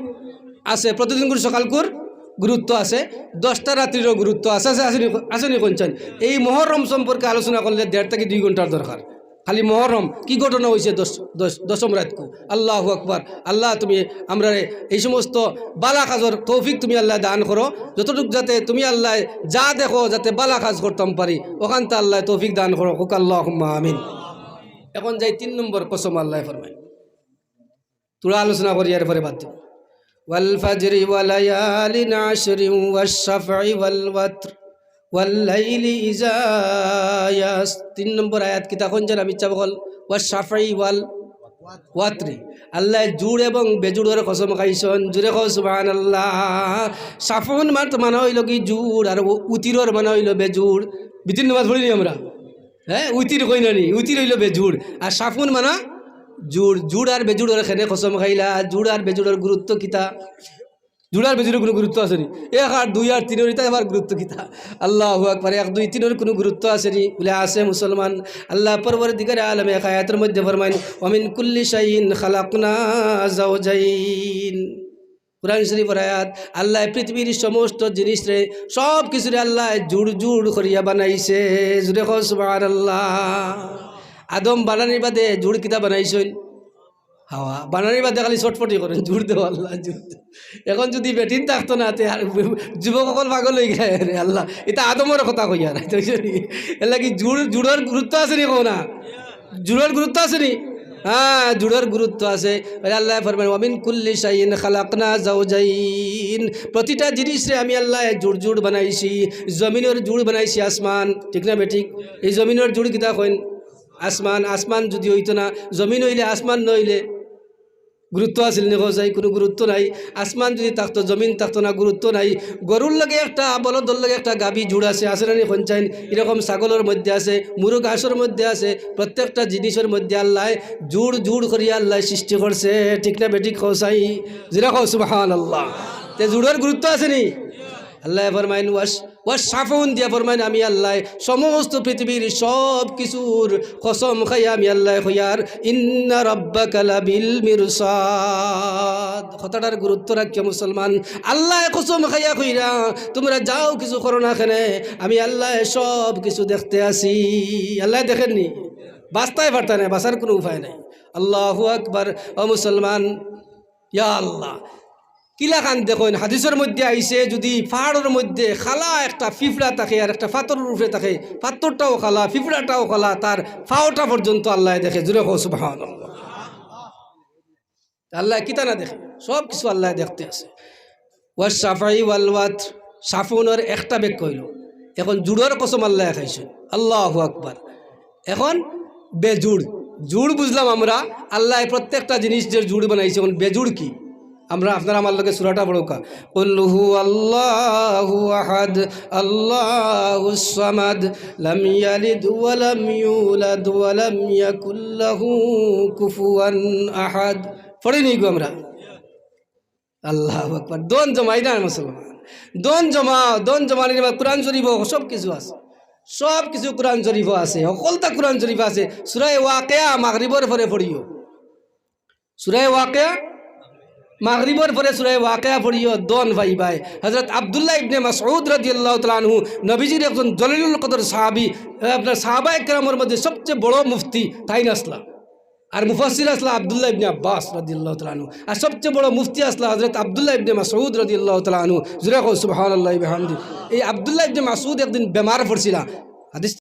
আছে। প্রতিদিনকুর সকালকুর গুরুত্ব আছে, দশটা রাত্রিরও গুরুত্ব আছে, আছে, আছে নি, আছে নি কইন চাইন? এই মহরম সম্পর্কে আলোচনা করলে দেড় থাকি দুই ঘন্টার দরকার। খালি মহরম কি ঘটনা অইছে দশ, দশ, দশম রাইতকু। আল্লাহু আকবার। আল্লাহ তুমি আমরারে এই সমস্ত বালা কাজর তৌফিক তুমি আল্লাহ দান করো, যতটুক যাতে তুমি আল্লাহ যা দেখো যাতে বালা কাজ করতাম পারি, অখানতা আল্লাহ তৌফিক দান করো, কউক্কা আল্লাহুম্মা আমিন। অখন যাই তিন নম্বর কসম আল্লায় ফরমাইন। থুড়া আলোচনা করি, এরপরে বাদ দিমু। "ওয়াল ফাজরি ওয়া লায়ালিন আশরিন ওয়াশ শাফঈ ওয়াল ওয়াতর ওয়াল লাইলি ইযা ইয়াস।" তিন নম্বর আয়াত কিতা কইন যেন আমি ইচ্ছা বকল, "ওয়াশ শাফঈ ওয়াল ওয়াতরি।" আল্লায় জুড় এবং বেজুড়র কসম খাইছইন, জুরে কও সুবহানাল্লাহ। শাফউন মাত-, মানে অইলো কি জুড়, আর উ-, উতিরর মানে অইলো বেজুড়। বিতির নমাজ পড়ি নি আমরা? হ্যাঁ, উতির কই না নি? উতির অইলো বেজুড়। আর শাফউন মানে জুড়। জুড় আর বেজুড়র কেনে কসম খাইলা? জুড় আর বেজুড়র গুরুত্ব কিতা? জুড় আর বেজুড়র কুনু গুরুত্ব আছে নি? এক আর দুই আর তিনর ইতা আবার গুরুত্ব কিতা? আল্লাহু আকবার। এক, দুই, তিনর কুনু গুরুত্ব আছে নি? বুলে আছে মুসলমান। আল্লাহ পরওয়ারদিগারে আলমে এক আয়াতর মধ্যে ফরমাইন, "ওয়া মিন কুল্লি শাইইন খালাকনা যাওজাইন।" কুরআন শরীফর আয়াত, আল্লায় পৃথিবীর সমস্ত জিনিসরে, সব কিছুরে আল্লায় জুড় জুড় করিয়া বানাইছে। জুরে কও সুবহানাল্লাহ। আদম বানানির বাদে জুড় কিতা বানাইছইন? হাওয়া। বানানির বাদে খালি ছটফটি করইন, জুড় দেও আল্লাহ, জুড় দেও। অখন যুদি বেটিন থাকতো না, তে আর যুবক অকল পাগল অইগেলা রে আল্লাহ। ইতা আদমর কথা কইয়ার, বুঝছো নি? এরলাগি জুড়, জুড়র গুরুত্ব আছে নি কও না? জুড়র গুরুত্ব আছে নি? হ্যাঁ, জুড়র গুরুত্ব আছে। আল্লায় ফরমাইন, "ওয়া মিন কুল্লি শাইইন খালাকনা যাওজাইন।" প্রতিটা জিনিসরে আমি আল্লায় জুড় জুড় বানাইছি। জমিনর জুড় বানাইছি আসমান, ঠিক না বেঠিক? এই জমিনর জুড় কিতা কইন? আসমান। আসমান যুদি অইতো না, জমিন অইলে, আসমান না অইলে গুরুত্ব আছিল নি কও চাই? কুনু গুরুত্ব নাই। আসমান যুদি থাকতো, জমিন থাকতো না, গুরুত্ব নাই। গরুর লগে একটা, বলদর লগে একটা গাভী জুড় আছে, আছে না নি কইন চাইন? এরকম ছাগলর মধ্যে আছে, মুরগ হাঁসর মধ্যে আছে, প্রত্যেকটা জিনিসর মধ্যে আল্লায় জুড় জুড় করিয়া আল্লায় সৃষ্টি করছে, ঠিক না বেঠিক কও চাই? জুরে কও সুবহানাল্লাহ। তে জুড়র গুরুত্ব আছে নি? আল্লায় ফরমাইন, "ওয়াশ-, ওয়াশ-শাফউন দিয়া ফরমাইন, আমি আল্লায় সমস্ত পৃথিবীর সব কিছুর কসম খাইয়া আমি আল্লায় কইয়ার, ইন্না রাব্বাকা লাবিল মিরসাদ। কথাটার গুরুত্ব রাখিও মুসলমান। আল্লায় কসম খাইয়া কইরা, তুমরা যাও কিছু করো না কেনে, আমি আল্লায় সব কিছু দেখতে আছি। আল্লায় দেখেননি? বাঁচতায় পারতা নায়, বাঁচার কুনু উপায় নাই। আল্লাহু আকবার। ও মুসলমান, ইয়া আল্লাহ, কিলাখান দেখইন, হাদিসর মধ্যে আইছে, যুদি পাহাড়র মধ্যে কালা একটা পিঁপড়া থাকে আর একটা পাথরর উপরে থাকে, পাথরটাও কালা, পিঁপড়াটাও কালা, তার পাওটা পর্যন্ত আল্লায় দেখে। জুরে কও সুবহানাল্লাহ। আল্লায় কিতা না দেখে? সব কিছু আল্লায় দেখতে আছে। ওয়াশ-শাফাই ওয়াল ওয়াতর, শাফউনর একটা ব্যাখ্যা অইলো। এখন জুড়র কসম আল্লায় খাইছইন। আল্লাহু আকবার। এখন বেজুড়, জুড় বুঝলাম আমরা, আল্লায় প্রত্যেকটা জিনিস যে জুড় বানাইছে, এখন বেজুড় কি? আমরা, আপনারা আমার লগে সূরাটা পড়উক্কা। কুল হুয়াল্লাহু আহাদ, আল্লাহুস সামাদ, লাম ইয়ালিদ ওয়া লাম ইউলাদ ওয়া লাম ইয়াকুল লাহু কুফুয়ান আহাদ। পড়ি নি গো আমরা? আল্লাহু আকবার। দন জমাই না মুসলমান, দন জমা, দন জমানির মা-, কোরআন শরীফো সব কিছু আছে, সব কিছু কোরআন শরীফো আছে, হকলতা কোরআন শরীফো আছে। সূরা ওয়াকিয়া মাগরিবর পরে পড়িও, সূরা ওয়াকিয়া, মাগরিবর পরে সূরা ওয়াকিয়া পড়িও, দন পাইবায়। হযরত আব্দুল্লাহ ইবনে মাসউদ রাদিয়াল্লাহু তাআলা আনহু, নবীজির একজন জলিলুল কদর সাহাবী, আপনার সাহাবায়ে কেরামর মধ্যে সবচেয়ে বড় মুফতি তাইন আছলা। আর মুফাসসির আছলা আব্দুল্লাহ ইবনে আব্বাস রাদিয়াল্লাহু তাআলা আনহু। আর সবচেয়ে বড় মুফতি আছলা হযরত আব্দুল্লাহ ইবনে মাসউদ রাদিয়াল্লাহু তাআলা আনহু। জুরে কও সুবহানাল্লাহি বিহামদি। এই আব্দুল্লাহ ইবনে মাসউদ একদিন বেমার পড়ছিলা। হাদিস